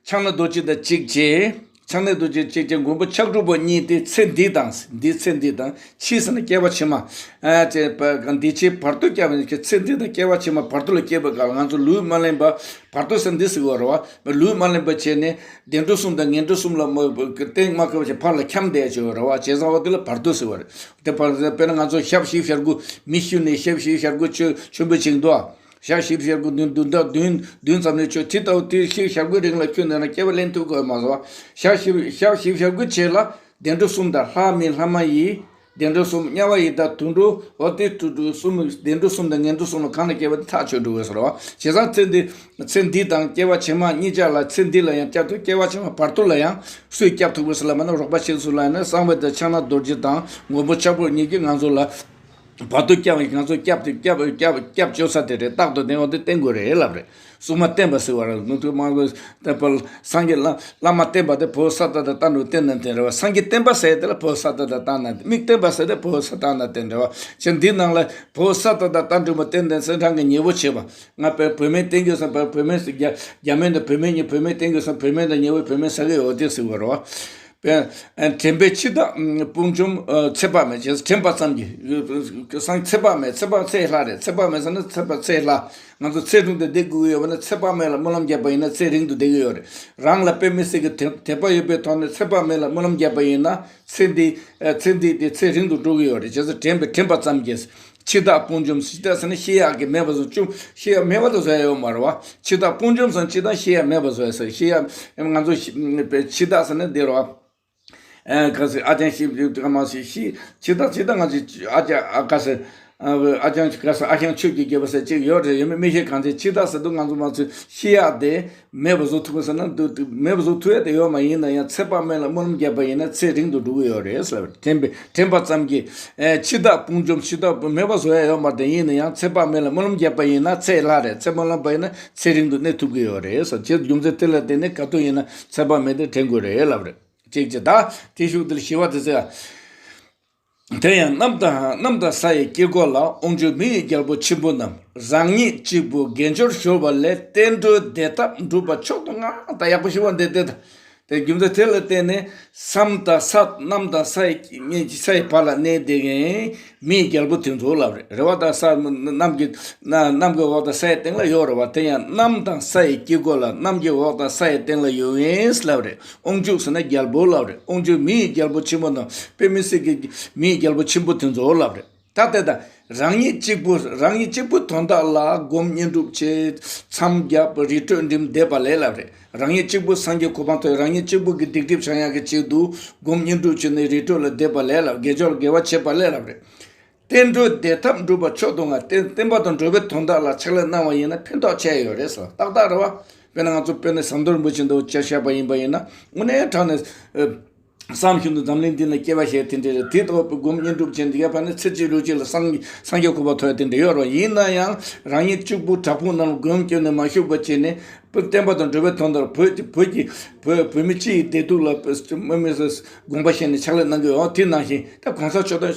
ཕྱག་ན་རྡོ་རྗེ་དང་གཅིག་བྱས། ཕྱག་ན་རྡོ་རྗེ་གཅིག་བྱས། མགོན་པོ་ཕྱག་དྲུག་པོ་གཉིས་དེ་ཚེ་འདི་དང་། འདི་ཚེ་འདི་དང་། ཕྱིས་ཟེར་ན་སྐྱེ་བ་ཕྱི་མ། ཨ་ཅེ་པ་འདི་ཕྱི་བར་དོ་སྐྱེ་བ་ནི། ཚེ་འདི་དང་སྐྱེ་བ་ཕྱི་མ་བར་དོ་ལ་སྐྱེས་པའི་སྐབས་ལ་ང་ཚོ་ལུས་མ་ལེན་པ། བར་དོ་ཟེར་འདི་ཟེར་བ་རེད་བ། ལུས་མ་ལེན་པ་བྱས་ནས་བདེ་འགྲོ་གསུམ་དང་ངན་འགྲོ་གསུམ་ལ་མ་སྟེང་མ་བཀོད་པ་བྱས་ཕར་ལ་འཁྱམས་བསྡད་ཡོད་རེད་བ། བྱས་ཙང་འོ་དེ་ལ་བར་དོ་ཟེར་བ་རེད། དེ་བར་དོ་དཔེར་ན་ང་ཚོ་ཞག་བཞི་ཞག་དགུ་མི་ཤི་ནས་ཞག་བཞི་ཞག་དགུ་ཆོ་ཆོ་འབུད་བྱེད་འདུག་ཨ། ཞག་བཞི་བཞི་དགུ་བདུན་བདུན་ཟླ་བདུན་བདུན་ཙམ་ནས་ཆོས་དེ་ལྟ་བུ་དེ་ཞིག་ཞག་དགུའི་རིང་ལ་ཁྱོད་འདི་ན་སྐྱེ་བ་ལེན་ཐུབ་དགོས་མ་སོང་། ཞག་བཞི་ཞག་བཞི་བཞི་དགུ་བྱས་ལ་བདེ་འགྲོ་གསུམ་དང་། ལྷ་མི་ལྷ་མ་ཡིན་བདེ་འགྲོ་གསུམ། དམྱལ་བ་ཡི་དྭགས་དུད་འགྲོ། འོ་དེ་དུད་འགྲོ་གསུམ་བདེ་འགྲོ་གསུམ་དང་ངན་འགྲོ་གསུམ་ལ་གང་ལ་སྐྱེ་བ་དེ་ཐག་ཆོད་འགྲོ་དགོས་ཟེར་བ། བྱས་ཙང་ཚེ་འདི་ཚེ་འདི་དང་སྐྱེ་བ་ཕྱི་མ་གཉིས་ཆར་ལ། ཚེ་འདི་ལ་ཡང་སྐྱབས་ཐུབ། སྐྱེ་བ་ཕྱི་མ་བར་དོ་ལ་ཡང་སུས་སྐྱབས་ཐུབ་དགོས་ཟེར་ལབ་པ་ན། རོགས་པ་བྱེད་ཚུལ་ལ་ཡིན་ན་གསང་བའི་དེ་ཕྱག་ན་རྡོ་རྗེ་དང་མགོན་པོ་ཕྱག་དྲུག་གཉིས་ཀྱིས་ང་ཚོ་ལ། བར་དོ་སྐྱབས་ང་ཚོ་སྐྱབས་དེ་སྐྱབས་སྐྱབས་སྐྱབས་བཅོལ་ས་དེ་རེད། རྟག་ཏུ་གནས་པ་དེ་བསྟེན་དགོས་རེད་ལབ་རེད། སྲུང་མ་བསྟེན་པ་ཟེར་བ་རེད། མུ་མཐུད་མ་དགོས་དེ་བར་སངས་རྒྱས་བླ་བླ་མ་བསྟེན་པ་དེ་བོད་ས་ཏ་དང་རྟ་འགྲོ་བསྟེན་ན་བསྟེན་རེད་བ། སངས་རྒྱས་བསྟེན་པ་ཟེར་དེ་ལ་བོད་ས་ཏ་དང་རྟ་ན། མི་བསྟེན་པ་ཟེར་དེ་བོད་ས་ཏ་ན་བསྟེན་རེད་བ། ཅེས་འདི་ནང་ལ་བོད་ས་ཏ་དང་རྟ་འགྲོ་བ་བསྟེན་བསྟེན་ཟེར་རང་གི་ཉེ་བོ་བྱེད་པ། ང་བོད་བོད་སྨན་བསྟེན་དགོས་སམ། བོད་བོད་སྨན་ཟེར་རྒྱ་རྒྱ་སྨན་དང་བོད་སྨན་གཉིས། བོད་སྨན་བསྟེན་དགོས་སམ། བོད་སྨན་དང་ཉེ་བོ་བོད་སྨན་ཟ་གི་ཡོད་དེ་ཟེར་བ་རེད་བ། དྲན་པའི་འཆི་བདག་དཔུང་འཇོམས་ཚེ་དཔག་མེད་ཅེས། དྲན་པ་ཙམ་གྱིས་སངས། ཚེ་དཔག་མེད། ཚེ་དཔག་ཚེ་ལྷ་རེད། ཚེ་དཔག་མེད་ཟེར་ན་ཚེ་དཔག་ཚེ་ལྷ། ང་ཚོ་ཚེ་རིང་དུ་བསྡད་དགོས་ཀྱི་ཡོད་པ་ན། ཚེ་དཔག་མེད་ལ་སྨོན་ལམ་བརྒྱབ་པ་ཡིན་ན་ཚེ་རིང་དུ་བསྡད་ཀྱི་ཡོད་རེད། རང་ལ་དཔེ་མི་སྲིད་ཀྱི་དད་དད་པ་ཡོད་པའི་ཐོག་ནས་ཚེ་དཔག་མེད་ལ་སྨོན་ལམ་བརྒྱབ་པ་ཡིན་ན། ཚེ་འདི་ཚེ་འདི་དེ་ཚེ་རིང་དུ་འགྲོ་གི་ཡོད་རེད། བྱས་ཙང་དྲན་པའི་དྲན་པ་ཙམ་གྱིས། འཆི་བདག་དཔུང་འཇོམས། འཆི་བདག་ཟེར་ན་ཤི་ཡག་གི་མེད་པ་བཟོ། བཅུམ་ཤི་ཡག་མེད་པ་དུ་བཟོ་ཡ་ཡོད་མ་རེད་བ། འཆི་བདག་དཔུང་འཇོམས་ཟེར་ན་འཆི་བདག་ཤི་ཡག་མེད་པ་བཟོ་ཡ་ཟེར། ཤི་ཡག་ང་ཚོ་ཤི་འཆི་བདག་ཟེར་ན་འདི་རེད་བ། ཨ་ག་ཟེར། ཨ་ཅང་ཤི་ག་མ་ཤི་ཤི་འཆི་བདག་འཆི་བདག་ང་ཚོ་ཨ་ཅང་ཨ་ག་ཟེར། ཨ་ཅང་ག་ཟེར། ཨ་ཞང་ཆོས་ཀྱི་རྒྱལ་པོ་ཟེར་གཅིག་ཡོད་རེད། ཡོད་མེད་མི་ཤེས། གང་ཚེ་འཆི་བདག་ཟེར་དུས་ང་ཚོ་མ་ཚོས་ཤི་ཡག་དེ། མེད་པ་བཟོ་ཐུབ་པ་ཟེར་ན་འདུག་མེད་པ་བཟོ་ཐུབ་ཡ་དེ་ཡོད་མ་ཡིན་ན་ཡང་ཚེ་དཔག་མེད་ལ་སྨོན་ལམ་བརྒྱབ་པ་ཡིན་ན་ཚེ་རིང་དུ་འགྲོ་གི་ཡོད་རེད་ཟེར་བ། དྲན་པའི་དྲན་པ་ཙམ་གྱིས། ཨེ་འཆི་བདག་དཔུང་འཇོམས། འཆི་བདག་མེད་པ་བཟོ་ཡ་ཡོད་མ་རེད། དེ་ཡིན་ན་ཡང་ཚེ་དཔག་མེད་ལ་སྨོན་ལམ་བརྒྱབ་པ་ཡིན་ན་ཚེ་ལྷ་རེད། ཚེ་སྨོན་ལམ་བརྒྱབ་པ་ཡིན་ན་ཚེ་རིང་དུ་གནས་ཐུབ་ཀྱི་ཡོད་རེད་ཟེར། བྱས་རྒྱུ་མཚན་དེ་ལ་བརྟེན་ནས་ག་དུས་ཡིན་ན་ཚེ་དཔག་མེད་དེ་དྲན་དགོས་རེད་ལབ་རེད། གཅིག་བྱས། ད་དེ་ཤུགས་དེ་ལ་ཞི་བ་དེ་ཚེ། དེ་ཡང་གནམ་དང་གནམ་དང་ས་ཡི་དཀྱིལ་འཁོར་ལ། དབང་ཕྱུག་མི་ཡི་རྒྱལ་པོ་ཆེན་པོ་རྣམས། རང་ཉིད་གཅིག་པུ་དགེ་སྦྱོར་ཞུགས་པ་ལས། བསྟན་འགྲོའི་བདེ་ཐབས་འགྲུབ་པ་མཆོག་ཏུ་མངའ། ད་ཡག་པོ་ཞུ་བ་འདི་སྟེ། དེ་རྒྱུ་མཚན་དེ་ལ་བརྟེན་ནས་ས་དང་ས། གནམ་དང་ས་ཡི་ས་ཡི་བར་ལ་གནས་བསྡད་མཁན་མི་ཡི་རྒྱལ་པོ་དེ་ཚོ་ལབ་རེད། རེད་བ། ད་ས་གནམ་གྱི་གནམ་གྱི་འོག་དང་ས་ཡི་སྟེང་ལ་ཡོད་རེད་བ། དེ་ཡང་གནམ་དང་ས་ཡི་དཀྱིལ་འཁོར་ལ། གནམ་གྱི་འོག་དང་ས་ཡི་སྟེང་ལ་ཡོད་མཁན་ལབ་རེད། དབང་ཕྱུག་ཟེར་ན་རྒྱལ་པོ་ལབ་རེད། དབང་ཕྱུག་མི་ཡི་རྒྱལ་པོ་ཆེན་པོ་དང་། དཔེ་མི་སྲིད་ཀྱི་མི་ཡི་རྒྱལ་པོ་ཆེན་པོ་དེ་ཚོ་ལབ་རེད། ད་དེ་ད་རང་ཉིད་གཅིག་པུ། རང་ཉིད་གཅིག་པུ་དོན་དག་ལ་སྒོམ་བསྙེན་སྒྲུབ་བྱེད། མཚམས་བརྒྱབ། རི་ཁྲོད་འགྲིམ་བསྡད་པ་ལས་ལབ་རེད། རང་ཉིད་གཅིག་པུ་སངས་རྒྱས་གོ་འཕང་ཐོབ། རང་ཉིད་གཅིག་པུ་གི་སྡིག་སྒྲིབ་བྱང་ཡག་གི་ཆེད་དུ་སྒོམ་བསྙེན་སྒྲུབ་བྱས་ནས་རི་ཁྲོད་ལ་བསྡད་པ་ལས་ལབ། དགེ་སྦྱོར་དགེ་བ་བྱེད་པ་ལས་ལབ་རེད། བསྟན་འགྲོའི་བདེ་ཐབས་འགྲུབ་པ་མཆོག་ཏུ་མངའ། བསྟན་བསྟན་པ་དང་འགྲོ་བའི་དོན་དག་ལ་ཕྱག་ལས་གནང་བ་ཡིན་ན་ཕན་ཐོགས་ཆེ་ཡོད་རེད་ཟེར། ཏག་ཏག་རེད་བ། དཔེར་ན་ང་ཚོ་དཔེར་ན་ཟམ་གདོང་རིན་པོ་ཆེ་འདི་ཆ་བཞག་པ་ཡིན་པ་ཡིན་ན། དངོས་གནས་དྲང་གནས་ཨ་བསམ་བཞིན་དུ་འཛམ་གླིང་འདི་ན་སྐྱེ་བ་བཞེས་དེ་འདྲ་རེད། དེ་ལྟ་བུ་སྒོམ་བསྙེན་སྒྲུབ་བྱས་འདི་ག་ཕར་ནས་ཚེ་གཅིག་ལུས་གཅིག་ལ་སངས་སངས་རྒྱས་གོ་འཕང་ཐོབ་ཡ་དེ་འདྲ་ཡོད་རེད་བ། ཡིན་ན་ཡང་རང་ཉིད་གཅིག་པུ་བྲག་ཕུག་ནང་ལ་སྒོམ་སྐྱོན་ནས་མ་བཞུགས་པ་བྱས་ནས། བསྟན་པ་དང་འགྲོ་བའི་དོན་དག་བོད་ཀྱི་བོད་ཀྱི་བོད་བོད་མི་སྤྱི་ཡི་བདེ་སྡུག་ལ་དམིགས་བསལ་དགོངས་པ་བཞེས་ནས་ཕྱག་ལས་གནང་གི་ཡོད། དེ་ནང་བཞིན་ད་གོང་ས་མཆོག་དང་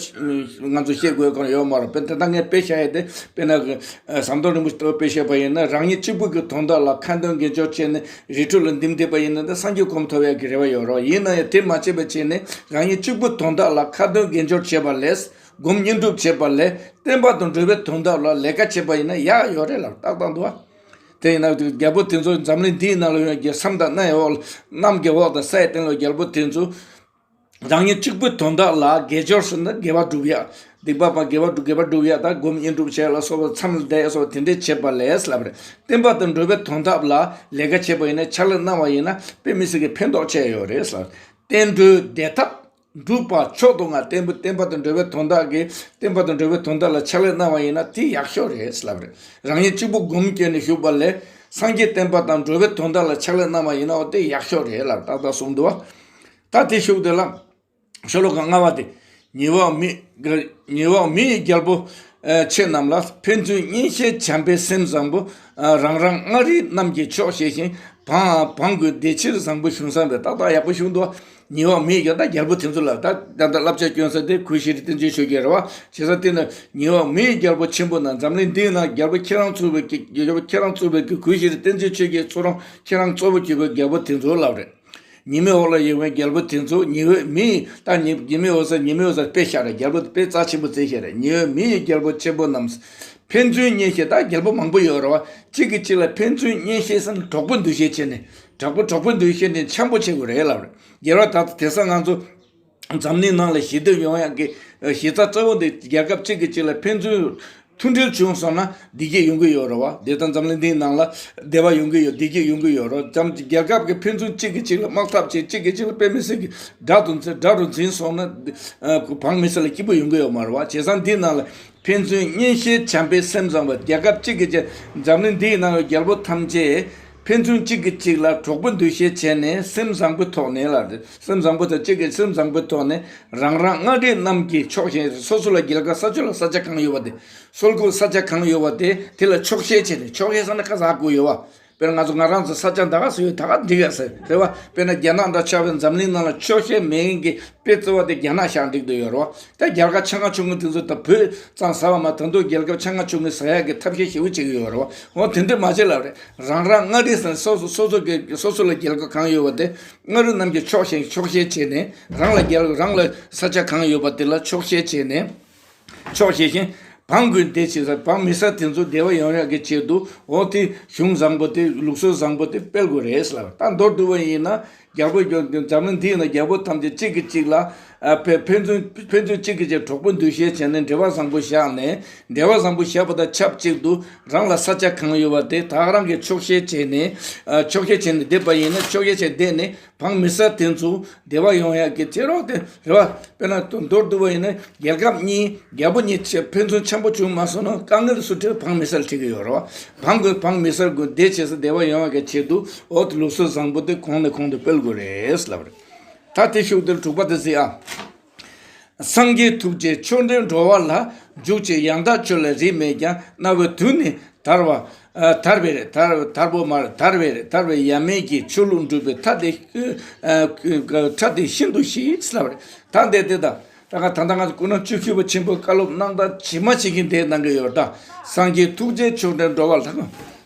ང་ཚོ་བཤད་དགོས་གང་ཡོད་མ་རེད། དཔེར་ན་ད་ལྟ་ངས་དཔེ་བཞག་ཡས་དེ། དཔེར་ན་ཟམ་གདོང་རིན་པོ་ཆེ་ལྟ་བུ་དཔེ་བཞག་པ་ཡིན་ན། རང་ཉིད་གཅིག་པུ་གི་དོན་དག་ལ་ཁ་འདོན་དགེ་སྦྱོར་བྱས་ནས་རི་ཁྲོད་ལ་འདིམ་བསྡད་པ་ཡིན་ན། ད་སངས་རྒྱས་གོ་འཕང་ཐོབ་ཡག་གི་རེ་བ་ཡོད་རེད། ཡིན་ན་ཡང་དེ་མ་བྱས་པ་བྱས་ནས་རང་ཉིད་གཅིག་པུ་དོན་དག་ལ་ཁ་འདོན་དགེ་སྦྱོར་བྱས་པ་ལས། སྒོམ་བསྙེན་སྒྲུབ་བྱས་པ་ལས། བསྟན་པ་དང་འགྲོ་བའི་དོན་དག་ལ་ལས་ཀ་བྱས་པ་ཡིན་ན་ཡག་ཡོད་རེད་ལབ། ཏག་ཏག་འདུག་བ། དེ་ཡིན་ན་རྒྱལ་པོ་དེ་ཚོ་འཛམ་གླིང་འདིའི་ནང་ལ་ཡོད་རྒྱལ་མཚམས་དང་གནམ་གྱི་འོག་གནམ་གྱི་འོག་དང་ས་ཡི་སྟེང་ལ་རྒྱལ་པོ་དེ་ཚོ་རང་ཉིད་གཅིག་པུའི་དོན་དག་ལ་དགེ་སྦྱོར་ཟེར་ན་དགེ་བ་སྒྲུབ་ཡ། སྡིག་པ་སྤང་། དགེ་བ་སྒྲུབ། དགེ་བ་སྒྲུབ་ཡ་དང་སྒོམ་བསྙེན་སྒྲུབ་བྱས་ལ་སོགས་པ་མཚམས་ལ་བསྡད་ཡ་སོགས་དེ་འདྲས་བྱེད་པ་ལས་ལབ་རེད། བསྟན་པ་དང་འགྲོ་བའི་དོན་དག་ལ་ལས་ཀ་བྱེད་པ་ཡིན་ན། ཕྱག་ལས་གནང་བ་ཡིན་ན་དཔེ་མི་སྲིད་ཀྱི་ཕན་ཐོགས་ཆེ་ཡོད་རེད་ལབ། བསྟན་འགྲོའི་བདེ་ཐབས་འགྲུབ་པ་མཆོག་ཏུ་མངའ། བསྟན་པ་བསྟན་པ་དང་འགྲོ་བའི་དོན་དག་གི་བསྟན་པ་དང་འགྲོ་བའི་དོན་དག་ལ་ཕྱག་ལས་གནང་བ་ཡིན་ན་དེ་ཡག་ཤོས་རེད་ལབ་རེད། རང་ཉིད་གཅིག་པུ་སྒོམ་སྐྱོན་ནས་བཞུགས་པ་ལས། སངས་རྒྱས་བསྟན་པ་དང་འགྲོ་བའི་དོན་དག་ལ་ཕྱག་ལས་གནང་བ་ཡིན་ན་འོ་དེ་ཡག་ཤོས་རེད་ལབ། ཏག་ཏག་གསུངས་འདུག་བ། ད་དེ་ཤུགས་དེ་ལ། ཤོ་ལོ་ཀ་ལྔ་པ་དེ། ཉེ་བར་མི། ཉེ་བར་མི་ཡི་རྒྱལ་པོ་ཨ་ཁྱེད་རྣམས་ལ། ཕན་ཚུན་གཉེན་བཤེས་བྱམས་པའི་སེམས་བཟང་པོ། ཨ་རང་རང་མངའ་རིས་རྣམས་ཀྱི་མཆོག་ཞེས་ཤིང་། བང་བང་དགོན་བདེ་ཕྱིར་བཟང་པོ་བཞུགས་ས་རེད། ཏག་ཏག་ཡག་པོ་བཞུགས་འདུག་ཉེ་བ་མི་ཡི་རྒྱལ་པོ་ད་རྒྱལ་པོ་དེ་ཚོ་ལ་ད་ད་ད་བསླབ་བྱ་སྐྱོན་ས་དེ་གུས་ཤྲཱི་བསྟན་འཛིན་ཆོས་རྒྱལ་རེད་བ། བྱས་ཙང་དེ་ནི་ཉེ་བ་མི་ཡི་རྒྱལ་པོ་ཆེན་པོ་ན་འཛམ་གླིང་འདིའི་ནང་རྒྱལ་པོ་ཁྱེད་རང་གཙོས་པའི་རྒྱལ་པོ་ཁྱེད་རང་གཙོས་པའི་གུས་ཤྲཱི་བསྟན་འཛིན་ཆོས་རྒྱལ་ཚོ་རང་ཁྱེད་རང་གཙོ་བོ་གྱུར་པའི་རྒྱལ་པོ་དེ་ཚོ་ལབ་རེད། ཉི་མའི་འོག་ལ་ཡོད་པའི་རྒྱལ་པོ་དེ་ཚོ་ཉི་འོད་མི་ད་ཉི་ཉི་མའི་འོག་ས་ཉི་མའི་འོག་ས་དཔེ་བཞག་རེད། རྒྱལ་པོ་དཔེ་རྩ་ཆེན་པོ་བརྩི་བཞག་རེད། ཉི་འོད་མི་ཡི་རྒྱལ་པོ་ཆེན་པོ་རྣམས། ཕན་ཚུན་གཉེན་བཤེས། ད་རྒྱལ་པོ་མང་པོ་ཡོད་རེད་བ། གཅིག་གིས་གཅིག་ལ་ཕན་ཚུན་གཉེན་བཤེས་ཟེར་ན་གྲོགས་པོ་འདུ་ཤེས་བྱས་ནས་གྲོགས་པོ་གྲོགས་པོ་འདུ་ཤེས་ནས་འཆམ་པོ་བྱེད་དགོས་རེད་ལབ་རེད། རྒྱལ་བ་ད་ལྟ་དེང་སང་ང་ཚོ་འཛམ་གླིང་ནང་ལ་ཞི་བདེ་ཡོང་ཡག་གི་གཞི་རྩ་གཙོ་བོ་འདི་རྒྱལ་ཁབ་གཅིག་གིས་གཅིག་ལ་ཕན་ཚུན་མཐུན་སྒྲིལ་བྱུང་སོང་ན་བདེ་སྐྱིད་ཡོང་གི་ཡོད་རེད་བ། དེ་ལྟར་འཛམ་གླིང་འདིའི་ནང་ལ་བདེ་བ་ཡོང་གི་ཡོད། བདེ་སྐྱིད་ཡོང་གི་ཡོད་རེད། འཛམ་རྒྱལ་ཁབ་ཀྱི་ཕན་ཚུན་གཅིག་གིས་གཅིག་ལ་དམག་འཐབ་བྱེད། གཅིག་གིས་གཅིག་ལ་དཔེ་མི་སྲིད་ཀྱི་དགྲ་དུ་འཛིན་དགྲ་དུ་འཛིན་སོང་ན་བང་མི་སྲིད་ལ་སྐྱིད་པོ་ཡོང་གི་ཡོད་མ་རེད་བ། བྱས་ཙང་འདིའི་ནང་ལ། ཕན་ཚུན་གཉེན་བཤེས་བྱམས་པའི་སེམས་བཟང་པོ། རྒྱལ་ཁབ་གཅིག་གི་ཆེད། འཛམ་གླིང་འདིའི་ནང་གི་རྒྱལ་པོ་ཐམས་ཅད་ཕན་ཚུན་གཅིག་གིས་གཅིག་ལ་གྲོགས་པོ་འདུ་ཤེས་བྱས་ནས་སེམས་བཟང་པོའི་ཐོག་ནས་ལ། སེམས་བཟང་པོ་དང་གཅིག་གི་སེམས་བཟང་པོའི་ཐོག་ནས་རང་རང་མངའ་རིས་རྣམས་ཀྱི་ཕྱོགས་ཞེན། སོ་སོ་ལ་རྒྱལ་ཁབ་ས་ཕྱོགས་ལ་ས་ཆ་གང་ཡོད་པ་དེ། སོལ་ཁུག་ས་ཆ་གང་ཡོད་པ་དེ་དེ་ལ་ཕྱོགས་ཞེན་བྱས་ནས། ཕྱོགས་ཞེན་ཟེར་ན་ཁ་ཟ་དགོས་ཡོད་བ། དཔེར་ན་ང་ཚོ་ང་རང་ཚོ་ས་ཆ་ད་ག་སུ་ཡོད་ད་ག་འགྲིག་ཡ་ཟེར་རེད་བ། དཔེར་ན་རྒྱ་ནག་འདྲ་ཆགས་པའི་འཛམ་གླིང་ནང་ལ་ཕྱོགས་ཞེན་མེད་མཁན་གྱི་དཔེ་གཙོ་བོ་དེ་རྒྱ་ནག་ཞིག་འགྲིག་འདོད་ཡོད་རེད་བ། ད་རྒྱལ་ཁབ་ཆེ་ང་ཆུང་ངུ་དེ་ཚོ་ད་བོད་ཙམ་ཟ་བ་མ། ད་དུང་རྒྱལ་ཁབ་ཆེ་ང་ཆུང་ངུ་ཟ་ཡག་གི་ཐབས་ཤེས་ཞེ་པོ་བྱེད་ཀྱི་ཡོད་རེད་བ། འོ་དེ་འདྲ་མ་བྱེད་ལབ་རེད། རང་རང་མངའ་རིས་ཟེར་སོ་སོ་སོ་སོ་གི་སོ་སོ་ལ་རྒྱལ་ཁབ་གང་ཡོད་པ་དེ་མངའ་རིས་རྣམས་ཀྱི་ཕྱོགས་ཞེན་ཕྱོགས་ཞེན་བྱས་ནས། རང་ལ་རྒྱལ་རང་ལ་ས་ཆ་གང་ཡོད་པ་དེ་ལ་ཕྱོགས་ཞེན་བྱས་ནས། ཕྱོགས་ཞེན་ཞིང་། བང་དགོན་བདེ་ཕྱིར་ཟེར། བང་མི་སེར་དེ་ཚོ་བདེ་བ་ཡོང་ཡག་གི་ཆེད་དུ་འོ་དེ་གཞུང་བཟང་པོ་དེ་ལུགས་སྲོལ་བཟང་པོ་དེ་སྤེལ་དགོས་རེད་ཟེར་ལབ། ད་མདོར་བསྡུ་བ་ཡིན་ན་རྒྱལ་པོ་འཛམ་གླིང་འདིའི་ནང་རྒྱལ་པོ་ཐམས་ཅད་གཅིག་གིས་གཅིག་ལ་ཨ་ཕན་ཕན་ཚུན་ཕན་ཚུན་གཅིག་གིས་གཅིག་གྲོགས་པོ་འདུ་ཤེས་བྱས་ནས་འབྲེལ་བ་བཟང་པོ་བཞག་ནས། འབྲེལ་བ་བཟང་པོ་བཞག་པ་དང་ཆབས་ཅིག་ཏུ་རང་ལ་ས་ཆ་གང་ཡོད་པ་དེ་ད་ག་རང་གིས་ཕྱོགས་ཞེན་བྱས་ནས། ཨ་ཕྱོགས་ཞེན་བྱས་ནས་བསྡད་པ་ཡིན་ན། ཕྱོགས་ཞེན་བྱས་བསྡད་ནས། བང་མི་སེར་དེ་ཚོ་བདེ་བ་ཡོང་ཡག་གི་ཆེད་རོགས་དེ་རེད་བ། དཔེར་ན་མདོར་བསྡུ་བ་ཡིན་ན་རྒྱལ་ཁབ་གཉིས་རྒྱལ་པོ་གཉིས་ཆེ་ཕན་ཚུན་འཆམ་པོ་བྱུང་མ་སོང་ན་དཀའ་ངལ་སུ་འཕྲད། བང་མི་སེར་འཕྲད་ཀྱི་ཡོད་རེད་བ། བང་དགོན་བང་མི་སེར་དགོན་བདེ་བྱེད་ས་བདེ་བ་ཡོང་བ་གི་ཆེད་དུ་འོ་དེ་ལུགས་སྲོལ་བཟང་པོ་དེ་གོང་ནས་གོང་དུ་སྤེལ་དགོས་རེད་ལབ་རེད། ད་དེ་ཤུགས་དེར་དྲུག་པ་དེ་གཟིགས་ཨ། སངས་རྒྱས་ཐུགས་རྗེས་ཆོས་འབྲེལ་འགྲོ་བ་ལ། འཇུག་ཕྱིར་ཡང་དག་ཆོས་ལ་རིས་མེད་ཀྱང་། རྣ་བའི་དུས་ནི་དར་བ། ཨ་དར་བས་རེད། དར་དར་པོ་མར་དར་བས་རེད། དར་བས་ཡབ་མེས་ཀྱི། ཆོས་ལུགས་འགྲུབ་པའི་མཐའ་དེ། ཨ་མཐའ་དེ་ཤིན་ཏུ་ཞི་ལབ་རེད། ད་འདི་དེ་ད་ད་ག་ད་ད་ང་ཚོ་སྐུ་ན་བཅུ་བཞི་པ་ཆེན་པོའི་བཀའ་སློབ་གནང་སྟངས་ཇི་མ་ཇི་བཞིན་དེ་གནང་གི་ཡོད་ད། སངས་རྒྱས་ཐུགས་རྗེས་ཆོས་འབྲེལ་འགྲོ་བ་ལ།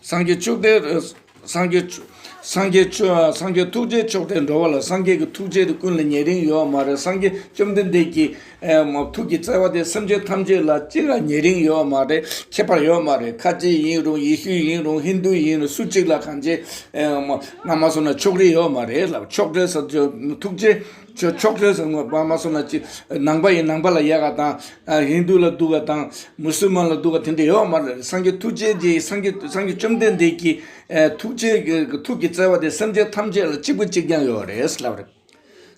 སངས་རྒྱས་ཆོས་འབྲེལ། སངས་རྒྱས་ཆོས། སངས་རྒྱས་ཆོས། སངས་རྒྱས་ཐུགས་རྗེས་ཆོས་འབྲེལ་འགྲོ་བ་ལ། སངས་རྒྱས་ཀྱི་ཐུགས་རྗེ་དེ་ཀུན་ལ་ཉེ་རིང་ཡོད་མ་རེད། སངས་རྒྱས་བཅོམ་ལྡན་འདས་ཀྱི་ཨེ་མ་ཐུགས་ཀྱི་བརྩེ་བ་དེ་སེམས་ཅན་ཐམས་ཅད་ལ་གཅིག་ལ་ཉེ་རིང་ཡོད་མ་རེད། ཁྱད་པར་ཡོད་མ་རེད། ཁ་ཆེ་ཡིན་རུང་། ཡེ་ཤུ་ཡིན་རུང་། ཧིན་དུ་ཡིན་རུང་། སུ་གཅིག་ལ་གང་ཆེ་ཨེ་མ་ང་མ་སོང་ན་ཕྱོགས་རིས་ཡོད་མ་རེད་ལབ། ཕྱོགས་འབྲེལ་ཟེར་ཆོས་ཐུགས་རྗེ་ཆོས་ཕྱོགས་འབྲེལ་ཟེར་ང་མ་སོང་ན་ཅི་ནང་པ་ཡིན་ནང་པ་ལ་ཡག་ག་དང་། ཨ་ཧིན་དུ་ལ་སྡུག་ག་དང་། མུ་སུལ་མན་ལ་སྡུག་ག་དེ་འདྲ་ཡོད་མ་རེད། སངས་རྒྱས་ཐུགས་རྗེ་གི་སངས་རྒྱས་སངས་རྒྱས་བཅོམ་ལྡན་འདས་ཀྱི་ཨེ་ཐུགས་རྗེ་གི་ཐུགས་ཀྱི་བརྩེ་བ་དེ་སེམས་ཅན་ཐམས་ཅད་ལ་གཅིག་པ་གཅིག་རྐྱང་ཡོད་རེད་ལབ་རེད།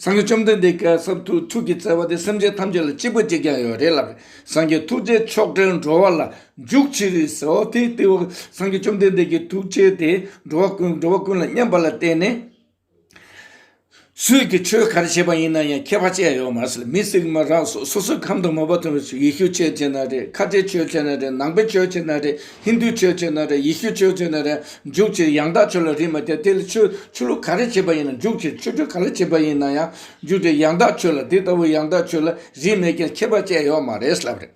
སངས་རྒྱས་བཅོམ་ལྡན་འདས་ཀྱི་སེམས་ཐུགས་ཐུགས་ཀྱི་བརྩེ་བ་དེ་སེམས་ཅན་ཐམས་ཅད་ལ་གཅིག་པ་གཅིག་རྐྱང་ཡོད་རེད་ལབ་རེད། སངས་རྒྱས་ཐུགས་རྗེས་ཆོས་འབྲེལ་འགྲོ་བ་ལ། འཇུག་ཕྱིར་ཟེར་བ་དེ་དེ་བ་སངས་རྒྱས་བཅོམ་ལྡན་འདས་ཀྱི་ཐུགས་རྗེ་དེ་འགྲོ་བ་ཀུན་འགྲོ་བ་ཀུན་ལ་མཉམ་པ་ལ་བརྟེན་ནས། སུས་ཀྱིས་ཆོས་ག་རེ་བྱས་པ་ཡིན་ན་ཡང་ཁྱད་པར་ཅི་ཡང་ཡོད་མ་རེད། མི་ཞིག་མ་རང་སོ་སོ་སོའི་ཁམས་དང་མོས་པ་མཐུན་པའི་ཡེ་ཤུ་ཆོས་བྱས་ན་རེད། ཁ་ཆེའི་ཆོས་བྱས་ན་རེད། ནང་པའི་ཆོས་བྱས་ན་རེད། ཧིན་དུའི་ཆོས་བྱས་ན་རེད། ཡེ་ཤུའི་ཆོས་བྱས་ན་རེད། འཇུག་ཕྱིར་ཡང་དག་ཆོས་ལ་རིས་མ་བྱས། དེ་ལ་ཆོས་ཆོས་ལུགས་ག་རེ་བྱས་པ་ཡིན་ན། འཇུག་ཕྱིར་ཆོས་ཁྲིད་ག་རེ་བྱས་པ་ཡིན་ན་ཡང་འཇུག་ཕྱིར་ཡང་དག་ཆོས་ལ། དེ་ལྟ་བུ་ཡང་དག་ཆོས་ལ་རིས་མེད་ཀྱང་ཁྱད་པར་ཅི་ཡང་ཡོད་མ་རེད་ལབ་རེད།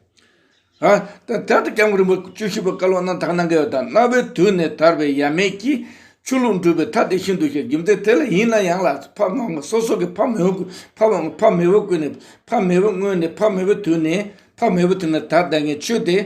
ཨ། ད་ད་ལྟ་སྐྱབས་མགོན་རིན་པོ་ཆེ་བཅུ་བཞི་པ་བཀའ་སློབ་གནང་དག་གནང་གི་ཡོད་ད། རྣ་བའི་དུས་ནས་དར་བས་ཡབ་མེས་ཀྱི། ཆོས་ལུགས་འགྲུབ་པའི་མཐའ་དེ་ཤིན་ཏུ་ཞི། རྒྱུ་མཚན་དེ་ལ་ཡིན་ན་ཡང་ལ་ཕ་མ་སོ་སོ་གི་ཕ་མེས་པོ་ཕ་མ་ཕ་མེས་པོ་ཀུན་ནས་ཕ་མེས་པོ་སྔོན་ནས་ཕ་མེས་པོ་དུས་ནས་ཕ་མེས་པོ་དུས་ནས་དར་བསྡད་མཁན་ཆོས་དེ་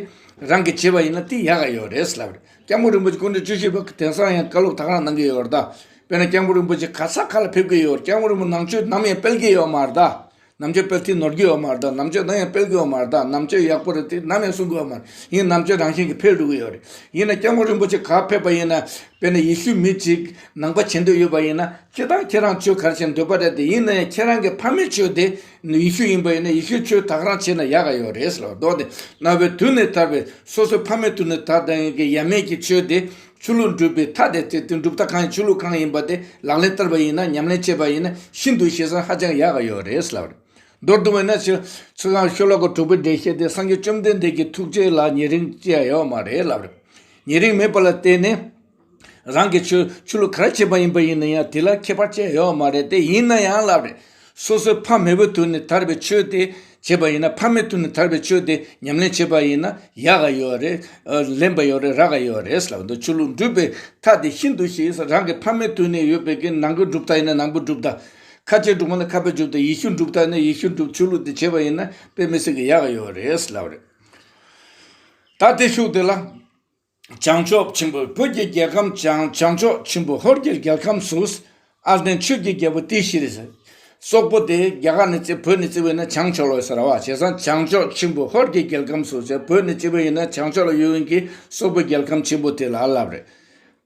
རང་གིས་བྱས་པ་ཡིན་ན་དེ་ཡག་ག་ཡོད་རེད་ལབ་རེད། སྐྱབས་མགོན་རིན་པོ་ཆེ་སྐུ་ཕྲེང་བཅུ་བཞི་པ་དེང་སང་ཡང་བཀའ་སློབ་དག་གནང་གི་ཡོད་རེད་ད། དཔེར་ན་སྐྱབས་མགོན་རིན་པོ་ཆེ་ག་ས་ག་ལ་ཕེབས་ཀྱི་ཡོད་རེད། སྐྱབས་མགོན་རིན་པོ་ནང་ཆོས་ནམ་ཡང་སྤེལ་གྱི་ཡོད་མ་རེད་ད། ནམ་ཆོས་སྤེལ་ཐིག་ནོར་གྱི་ཡོད་མ་རེད་ད། ནམ་ཆོས་ནམ་ཡང་སྤེལ་གྱི་ཡོད་མ་རེད་ད། ནམ་ཆོས་ཡག་པོ་རེད་དེ་ནམ་ཡང་གསུང་གི་ཡོད་མ་རེད། ཡིན་ནམ་ཆོས་རང་བཞིན་གྱིས་འཕེལ་འགྲོ་གི་ཡོད་རེད། ཡིན་ན་སྐྱབས་མགོན་རིན་པོ་ཆེ་ག་ཕེབས་པ་ཡིན་ན་དཔེར་ན་ཡེ་ཤུ་མི་གཅིག་ནང་པ་བྱེད་འདོད་ཡོད་པ་ཡིན་ན་ཁྱེད་དང་ཁྱེད་རང་ཆོས་ག་རེ་བྱེད་འདོད་པ་རེད་དེ། ཡིན་ན་ཡང་ཁྱེད་རང་གི་ཕ་མའི་ཆོས་དེ་ཡེ་ཤུ་ཡིན་པ་ཡིན་ན་ཡེ་ཤུའི་ཆོས་དག་རང་བྱེད་ན་ཡག་ག་ཡོད་རེད་ལབ་མདོར་དེ། རྣ་བའི་དུས་ནས་དར་བས་སོ་སོའི་ཕ་མའི་དུས་ནས་དར་བསྡད་མཁན་གྱི་ཡབ་མེས་ཀྱི་ཆོས་དེ། ཆོས་ལུགས་འགྲུབ་པའི་མཐའ་དེ་དེ་དེ་སྒྲུབ་མཐའ་གང་ཡིན་ཆོས་ལུགས་གང་ཡིན་པ་དེ་ལག་ལེན་བསྟར་བ་ཡིན་ན་ཉམས་ལེན་བྱས་པ་ཡིན་ན་ཤིན་ཏུ་ཞེ་ས་ཧ་ཅང་ཡག་ག་ཡོད་རེད་ལབ་རེད། མདོར་བསྡུ་བ་ཡིན་ན་ཆོས་ཚོ་ཁང་ཤོ་ལོ་ཀ་དྲུག་པའི་འགྲེལ་བཤད་དེ་སངས་རྒྱས་བཅོམ་ལྡན་འདས་ཀྱི་ཐུགས་རྗེ་ལ་ཉེ་རིང་ཅི་ཡང་ཡོད་མ་རེད་ལབ་རེད། ཉེ་རིང་མེད་པ་ལ་བརྟེན་ནས་ རང་གི་ཆོས་ཆོས་ལུགས་ག་རེ་བྱེད་པ་ཡིན་པ་ཡིན་ན་ཡང་དེ་ལ་ཁྱད་པར་ཅི་ཡང་ཡོད་མ་རེད་དེ། ཡིན་ན་ཡང་ལབ་རེད། སོ་སོའི་ཕ་མེས་པོའི་དུས་ནས་དར་བའི་ཆོས་དེ་བྱེད་པ་ཡིན་ན། ཕ་མེས་དུས་ནས་དར་བའི་ཆོས་དེ་ཉམས་ལེན་བྱེད་པ་ཡིན་ན་ཡག་ག་ཡོད་རེད། ཨ། ལེན་པ་ཡོད་རེད། རག་ག་ཡོད་རེད་ལབ་འདུག་ཆོས་ལུགས་འགྲུབ་པའི་ཐབས་དེ་ཤིན་ཏུ་ཞི། རང་གི་ཕ་མེས་དུས་ནས་ཡོད་པའི་གི་ནང་པའི་གྲུབ་མཐའ་ཡིན་ན་ནང་པའི་གྲུབ་མཐའ། ཁ་ཆེ་གྲུབ་མཐའ་ན་ཁ་པའི་གྲུབ་མཐའ། ཡེ་ཤུ་གྲུབ་མཐའ་ཡིན་ན་ཡེ་ཤུ་གྲུབ། ཆོས་ལུགས་དེ་བྱེད་པ་ཡིན་ན་དཔེ་མི་སྲིད་གི་ཡག་ག་ཡོད་རེད་ལབ་རེད། ད་དེ་ཤུགས་དེ་ལ། བྱང་ཕྱོགས་ཆེན་པོ། བོད་ཀྱི་རྒྱལ་ཁམས་བྱང་། བྱང་ཕྱོགས་ཆེན་པོ་ཧོར་གྱི་རྒྱལ་ཁམས་སུ། ཨར་ལྡན་ཆོས་ཀྱི་རྒྱལ་པོ་ཏི་ཤྲི་ཟེར། སོག་པོ་དེ་རྒྱ་གར་ནས་བརྩི། བོད་ནས་བརྩི་བས་ན་བྱང་ཕྱོགས་ལ་ཟེར་བ། བྱས་ཙང་བྱང་ཕྱོགས་ཆེན་པོ་ཧོར་གྱི་རྒྱལ་ཁམས་སུ་ཟེར། བོད་ནས་བརྩི་བ་ཡིན་ན་བྱང་ཕྱོགས་ལ་ཡོད་མཁན་གྱི་སོག་པོའི་རྒྱལ་ཁམས་ཆེན་པོ་དེ་ལ་ལབ་རེད།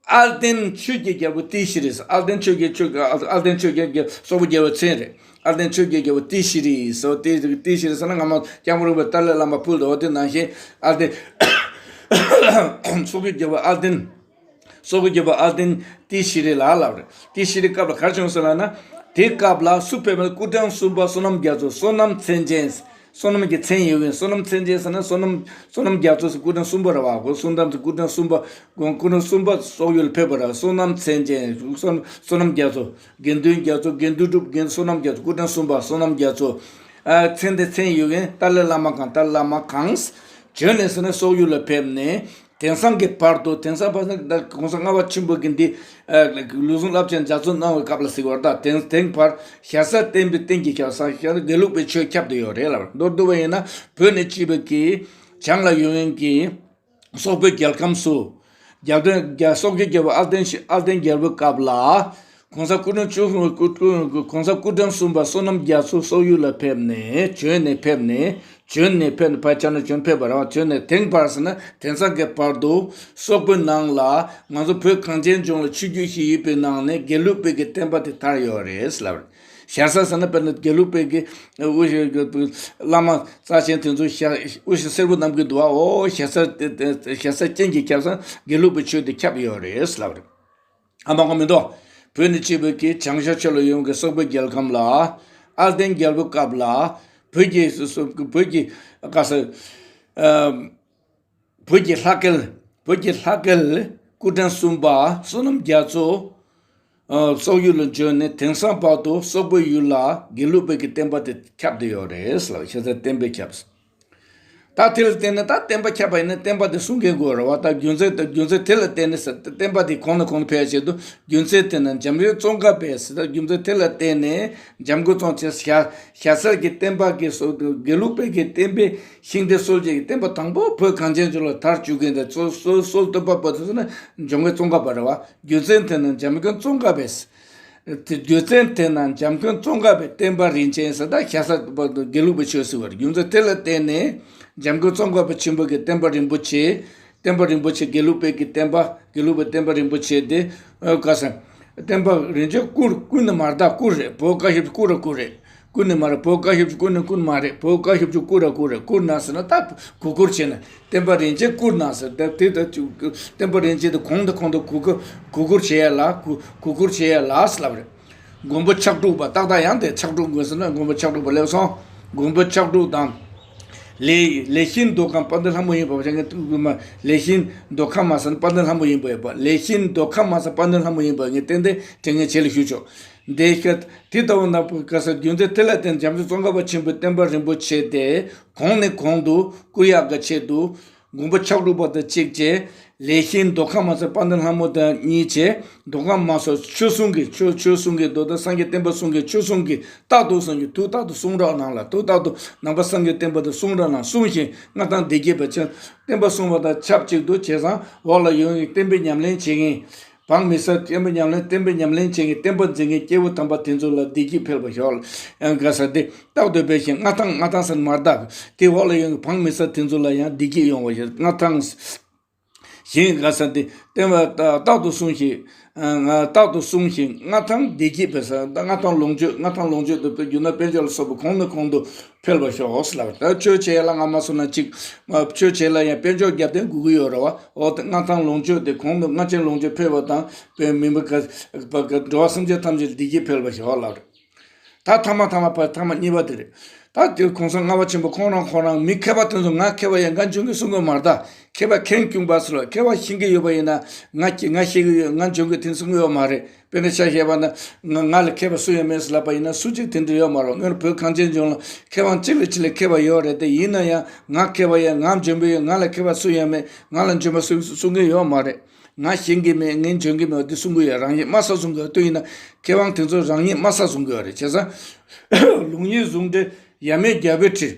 ཨར་ལྡན་ཆོས་ཀྱི་རྒྱལ་པོ་ཏི་ཤྲི་ཟེར། ཨར་ལྡན་ཆོས་ཀྱི་ཆོས་ཀྱི་ཨར་ལྡན་ཆོས་ཀྱི་རྒྱལ། སོག་པོ་རྒྱལ་པོའི་མཚན་རེད། ཨར་ལྡན་ཆོས་ཀྱི་རྒྱལ་པོ་ཏི་ཤྲི་ཟེར། ཏི་ཏི་ཤྲི་ཟེར་ན་སྔ་མ་སྐྱབས་མགོན་རིན་པོ་ཆེ་ཏཱ་ལའི་བླ་མ་ཕུལ་འདུག་དེ་ནང་བཞིན་ཨར་ལྡན། སོག་པོའི་རྒྱལ་པོ་ཨར་ལྡན། སོག་པོའི་རྒྱལ་པོ་ཨར་ལྡན་ཏི་ཤྲི་ལ་ལབ་རེད། ཏི་ཤྲི་སྐབས་ལ་ག་རེ་བྱུང་ཟེར་ལབ་ན། དེའི་སྐབས་ལ་སུ་ཕེབས་པ། སྐུ་ཕྲེང་གསུམ་པ་བསོད་ནམས་རྒྱ་མཚོ། བསོད་ནམས་མཚན་ཅན། བསོད་ནམས་ཀྱི་མཚན་ཡོད་མཁན། བསོད་ནམས་མཚན་ཅན་ཟེར་ན་བསོད་ནམས། བསོད་ནམས་རྒྱ་མཚོ་ཟེར། སྐུ་ཕྲེང་གསུམ་པ་རེད་བ། སྐུ་བསོད་ནམས་སྐུ་ཕྲེང་གསུམ་པ། སྐུ་ཕྲེང་གསུམ་པ་སོག་ཡུལ་ལ་ཕེབས་པ་རེད། བསོད་ནམས་མཚན་ཅན། བསོད་བསོད་ནམས་རྒྱ་མཚོ། དགེ་འདུན་རྒྱ་མཚོ། དགེ་འདུན་གྲུབ། དགེ་བསོད་ནམས་རྒྱ་མཚོ། སྐུ་ཕྲེང་གསུམ་པ་བསོད་ནམས་རྒྱ་མཚོ། ཨ། མཚན་དེ་མཚན་ཡོད་མཁན་ཏཱ་ལའི་བླ་མ་གང་། ཏཱ་ལའི་བླ་མ་གང་། བྱོན་ནས་ཟེར་ན་སོག་ཡུལ་ལ་ཕེབས་ནས། དེང་སང་གི་བར་དུ། དེང་སང་བར་ན་ད་གོང་ས་ལྔ་པ་ཆེན་པོ་གིས་འདི། ཨ། ལུགས་ཟུང་བསླབ་བྱ་ལྗགས་རྩོམ་གནང་བའི་སྐབས་ལ་ཟེར་བ་རེད། ད་དེང་དེང་བར་ཞྭ་སེར་བསྟན་པའི་གཏན་གྱི་ཁྱབ། སངས་རྒྱས་དགེ་ལུགས་པའི་ཆོས་ཁྱབ་བསྡད་ཡོད་རེད་ལབ། མདོར་བསྡུ་བ་ཡིན་ན་བོད་ནས་སྐྱེས་པའི་གི་བྱང་ལ་ཡོད་མཁན་གྱི་སོག་པོའི་རྒྱལ་ཁམས་སུ། རྒྱལ་ལྡན་རྒྱལ། སོག་པོའི་རྒྱལ་པོ་ཨར་ལྡན་ཤི། ཨར་ལྡན་རྒྱལ་པོའི་སྐབས་ལ། གོང་ས་སྐུ་ཕྲེང་བཅུ། སྐུ་སྐུ་གོང་ས་སྐུ་ཕྲེང་གསུམ་པ་བསོད་ནམས་རྒྱ་མཚོ་སོག་ཡུལ་ལ་ཕེབས་ནས། བྱོན་ནས་ཕེབས་ནས། བྱོན་ནས་ཕེབས་ནས། ཕར་ཕྱིན་ནས་བྱོན་ཕེབས་པ་རེད་བ། བྱོན་ནས་དེང་བར་ཟེར་ན་དེང་སང་གི་བར་དུ་སོག་པོའི་ནང་ལ་ང་ཚོ་བོད་གངས་ཅན་ལྗོངས་ལ་ཆོས་བརྒྱུད་བཞི་ཡོད་པའི་ནང་ནས་དགེ་ལུགས་པའི་གི་བསྟན་པ་དེ་དར་ཡོད་རེད་ལབ། ཞྭ་སེར་ཟེར་ན་དཔེར་ན་དགེ་ལུགས་པའི་གི་དབུ་ཞྭ་བླ་མ་རྩ་ཆེན་དེ་ཚོ་ཞྭ་དབུ་ཞྭ་སེར་པོ་བསྣམས་ཀྱི་འདུག་བ། འོ་ཞྭ་སེར་དེ་དེ་ཞྭ་སེར་སྤྱན་གྱིས་ཁྱབ་ཙང་དགེ་ལུགས་པའི་ཆོས་དེ་ཁྱབ་ཡོད་རེད་ལབ་རེད། ཨ་མ་ཁོ་མི་འདུག་བོད་ནས་སྐྱེས་པའི་གི་བྱང་ཤར་ཕྱོགས་ལ་ཡོད་མཁན་སོག་པོའི་རྒྱལ་ཁམས་ལ། ཨར་ལྡན་རྒྱལ་པོའི་སྐབས་ལ་བོད་ཀྱི་སོ་སོ་བོད་ཀྱི་ག་ས། ཨ། བོད་ཀྱི་ལྷ་སྐལ། བོད་ཀྱི་ལྷ་སྐལ་སྐུ་ཕྲེང་གསུམ་པ་བསོད་ནམས་རྒྱ་མཚོ། ཨ། སོག་ཡུལ་ལ་བྱོན་ནས་དེང་སང་བར་དུ་སོག་པོའི་ཡུལ་ལ་དགེ་ལུགས་པའི་གི་བསྟན་པ་དེ་ཁྱབ་བསྡད་ཡོད་རེད་ལབ། ཞྭ་སེར་བསྟན་པའི་ཁྱབ། ད་དེ་ལ་བརྟེན་ནས་ད་བསྟན་པ་ཁྱབ་པ་ཡིན་ན་བསྟན་པ་དེ་སྲུང་མཁན་དགོས་རེད་བ། ད་རྒྱུ་མཚན་དེ་རྒྱུ་མཚན་དེ་ལ་བརྟེན་ནས་ཟེར། བསྟན་པ་དེ་གོང་ནས་གོང་དུ་འཕེལ་ཡ་ཆེད་དུ་རྒྱུ་མཚན་དེ་ན་འཇམ་མགོན་ཙོང་ཁ་པས་ཟེར། ད་རྒྱུ་མཚན་དེ་ལ་བརྟེན་ནས་འཇམ་མགོན་ཙོང་ཆེ་ཞྭ་ཞྭ་སེར་གྱི་བསྟན་པ་གི་སོ་དགེ་ལུགས་པའི་གི་བསྟན་པའི་ཤིང་རྟའི་སྲོལ་འབྱེད་ཀྱི་བསྟན་པ་དང་པོ་བོད་གངས་ཅན་ལྗོངས་ལ་དར་བཅུག་མཁན་དེ་སྲོལ་སྲོལ་སྲོལ་གཏོད་པ་པོ་དེ་ཚོ་ནི་འཇམ་མགོན་ཙོང་ཁ་པ་རེད་བ། རྒྱུ་མཚན་དེ་ནི་འཇམ་མགོན་ཙོང་ཁ་པས། དེ་རྒྱུ་མཚན་དེ་ན་འཇམ་མགོན་ཙོང་ཁ་པའི་བསྟན་པ་རིན་ཆེན་ཟེར། ད་ཞྭ་སེར་པ་དགེ་ལུགས་པའི་ཆོས་ཟེར་བ་རེད། རྒྱུ་མཚན་དེ་ལ་བརྟེན་ནས་འཇམ་མགོན་ཙོང་ཁ་པ་ཆེན་པོ་གི་བསྟན་པ་རིན་པོ་ཆེ། བསྟན་པ་རིན་པོ་ཆེ་དགེ་ལུགས་པའི་གི་བསྟན་པ། དགེ་ལུགས་པའི་བསྟན་པ་རིན་པོ་ཆེ་དེ། ཨ། ག་ས། བསྟན་པ་རིན་ཆེན་སྐུ་ཀུན་ནས་མ་རེད། ད་སྐུ་རེད། བོད་བཀའ་བཞིན་སྐུ་ར་སྐུ་རེད། ཀུན་ནས་མ་རེད། བོད་བཀའ་བཞིན་ཀུན་ནས་ཀུན་མ་རེད། བོད་བཀའ་བཞིན་སྐུ་ར་སྐུ་རེད། སྐུ་ན་ཟེར་ན་ད་གུ་གུར་བྱས་ན། བསྟན་པ་རིན་ཆེན་སྐུ་ན་ཟེར། ད་དེ་ད་བསྟན་པ་རིན་ཆེན་དེ་གོང་དུ་གོང་དུ་གུ་གུ་གུ་གུར་བྱེད་ཡ་ལ་གུ་གུ་གུར་བྱེད་ཡ་ལ་ཟེར་ལབ་རེད། མགོན་པོ་ཕྱག་དྲུག་པ། ཏག་ཏག་ཡང་དེ་ཕྱག་དྲུག་དགོས་ཟེར་ན་མགོན་པོ་ཕྱག་དྲུག་པ་སླེབས་སོང་། མགོན་པོ་ཕྱག་དྲུག་དང་། ལས་ལས་གཤིན་མདོ་ཁམས་དཔལ་ལྡན་ལྷ་མོ་ཡིན་པ་བྱས། ངས་ལས་གཤིན་མདོ་ཁམས་མ་ཟེར་ན་དཔལ་ལྡན་ལྷ་མོ་ཡིན་པ་ཡོད་པ། ལས་གཤིན་མདོ་ཁམས་མ་ཟེར་ན་དཔལ་ལྡན་ལྷ་མོ་ཡིན་པ་ངས་ཏན་ཏན་དྲན་ངེས་བྱས་ལ་ཞུ་ཆོག་འདི་ཤ་དེ་ལྟ་བུ་ན་ག་ས་རྒྱུ་མཚན་དེ་ལ་བརྟེན་འཇམ་མགོན་ཙོང་ཁ་པ་ཆེན་པོའི་བསྟན་པ་རིན་པོ་ཆེ་དེ་གོང་ནས་གོང་དུ་བཀུར་ཡག་གི་ཆེད་དུ། མགོན་པོ་ཕྱག་དྲུག་པ་དང་གཅིག་བྱས། ལས་གཤིན་མདོ་ཁམས་མ་ཟེར་ན་དཔལ་ལྡན་ལྷ་མོ་དང་གཉིས་བྱས། མདོ་ཁམས་མ་ཟེར་ན་ཆོས་སྲུང་གི་ཆོས་ཆོས་སྲུང་གི་མདོ་དང་སངས་རྒྱས་བསྟན་པ་སྲུང་གི་ཆོས་སྲུང་གི་རྟག་ཏུ་སྲུང་གི་ཐུགས་རྟག་ཏུ་སྲུང་རོགས་གནང་ལ། ཐུགས་རྟག་ཏུ་ནང་པ་སངས་རྒྱས་བསྟན་པ་དེ་སྲུང་རོགས་གནང་། སྲུང་ཞིང་མངའ་ཐང་བདེ་སྐྱིད་པ་ཆེན། བསྟན་པ་སྲུང་བ་དང་ཆབས་ཅིག་ཏུ་བྱས་ཙང་འོག་ལ་ཡོད་མཁན་བསྟན་པའི་ཉམས་ལེན་བྱེད་མཁན། འབངས་མི་སེར་བསྟན་པའི་ཉམས་ལེན་བསྟན་པའི་ཉམས་ལེན་བྱེད་མཁན་བསྟན་པ་འཛིན་མཁན་སྐྱེ་བོ་དམ་པ་དེ་ཚོ་ལ་བདེ་སྐྱིད་འཕེལ་བར་ཤོག་ཨ། ག་ས་དེ་རྟག་ཏུ་འཕེལ་ཞིང་མངའ་ཐང་མངའ་ཐང་ཟེར་ན་མ་རེད། དེ་འོག་ལ་ཡོད་མཁན་འབངས་མི་སེར་དེ་ཚོ་ལ་ཡང་བདེ་སྐྱིད་ཡོང་བ་ཞིག་མངའ་ཐང་ཞིང་ག་ས་དེ་བསྟན་པ་རྟག་ཏུ་སྲུང་ཞིང་། ཨ། རྟག་ཏུ་སྲུང་ཞིང་མངའ་ཐང་བདེ་སྐྱིད་འཕེལ་ས། མངའ་ཐང་ལོངས་སྤྱོད། མངའ་ཐང་ལོངས་སྤྱོད་དུ་འཕེལ་རྒྱུ་ན་དཔལ་འབྱོར་ལ་སོགས་པ་གོང་ནས་གོང་དུ་འཕེལ་བར་ཤོག་ཟེར་ལབ། ད་ཆོས་བྱེད་ཡ་ལ་སྔ་མ་སོང་ན་གཅིག་ཆོས་བྱེད་ལ་ཡང་དཔལ་འབྱོར་རྒྱབ་རྟེན་དགོས་ཀྱི་ཡོད་རེད་བ། འོ་ད་མངའ་ཐང་ལོངས་སྤྱོད་དེ་གོང་དུ་མངའ་ཆེན་ལོངས་སྤྱོད་འཕེལ་བ་དང་། དཔེ་མི་འབོར་ག་འགྲོ་བ་སེམས་ཅན་ཐམས་ཅད་བདེ་སྐྱིད་འཕེལ་བར་ཤོག་ལབ་རེད། ད་ཐ་མ་ཐ་མ་པ་ཐ་མ་གཉིས་པ་དེ་རེད། ད་དེ་གོང་ས་ལྔ་པ་ཆེན་པོ་ཁོང་རང་ཁོང་རང་མི་མཁས་པ་དེ་ཚོ་ང་མཁས་པ་ཡིན་ང་འཇོན་གི་གསུང་གི་མ་རེད། ད་མཁས་པ་མཁན་སྐྱུང་པ་ཟེར་བ་མཁས་པ་ཤེས་ཀྱི་ཡོད་པ་ཡིན་ན་ང་ཀྱི་ང་ཤེས་ཀྱི་ཡོད་ང་འཇོན་གི་དེ་གསུང་གི་ཡོད་མ་རེད། དཔེར་ན་ཆ་བཞག་པ་ན་ང་ང་ལས་མཁས་པ་སུ་ཡང་མེད་ཟེར་ལབ་པ་ཡིན་ན་སུ་གཅིག་དེ་འདྲ་ཡོད་མ་རེད། སྔོན་བོད་གངས་ཅན་ལྗོངས་ལ་མཁས་དབང་གཅིག་ལས་གཅིག་ལས་མཁས་པ་ཡོད་རེད། དེ་ཡིན་ན་ཡང་ང་མཁས་པ་ཡིན་ང་འཇོན་པོ་ཡིན་ང་ལས་མཁས་པ་སུ་ཡང་མེད། ང་ལས་འཇོན་པ་སུ་གསུང་གི་ཡོད་མ་རེད། ང་ཤེས་ཀྱི་མེད་ངས་འཇོན་གྱི་མེད་དེ་གསུང་གི་ཡོད། རང་ཉིད་དམའ་ས་བཟུང་གི་ཡོད་དུས་ཡིན་ན་མཁས་དབང་དེ་ཚོ་རང་ཉིད་དམའ་ས་བཟུང་གི་ཡོད་རེད། བྱས་ཙང་ལུགས་གཉིས་ཟུང་འབྲེལ་ཡབ་མེས་རྒྱལ་པོའི་ཁྲི།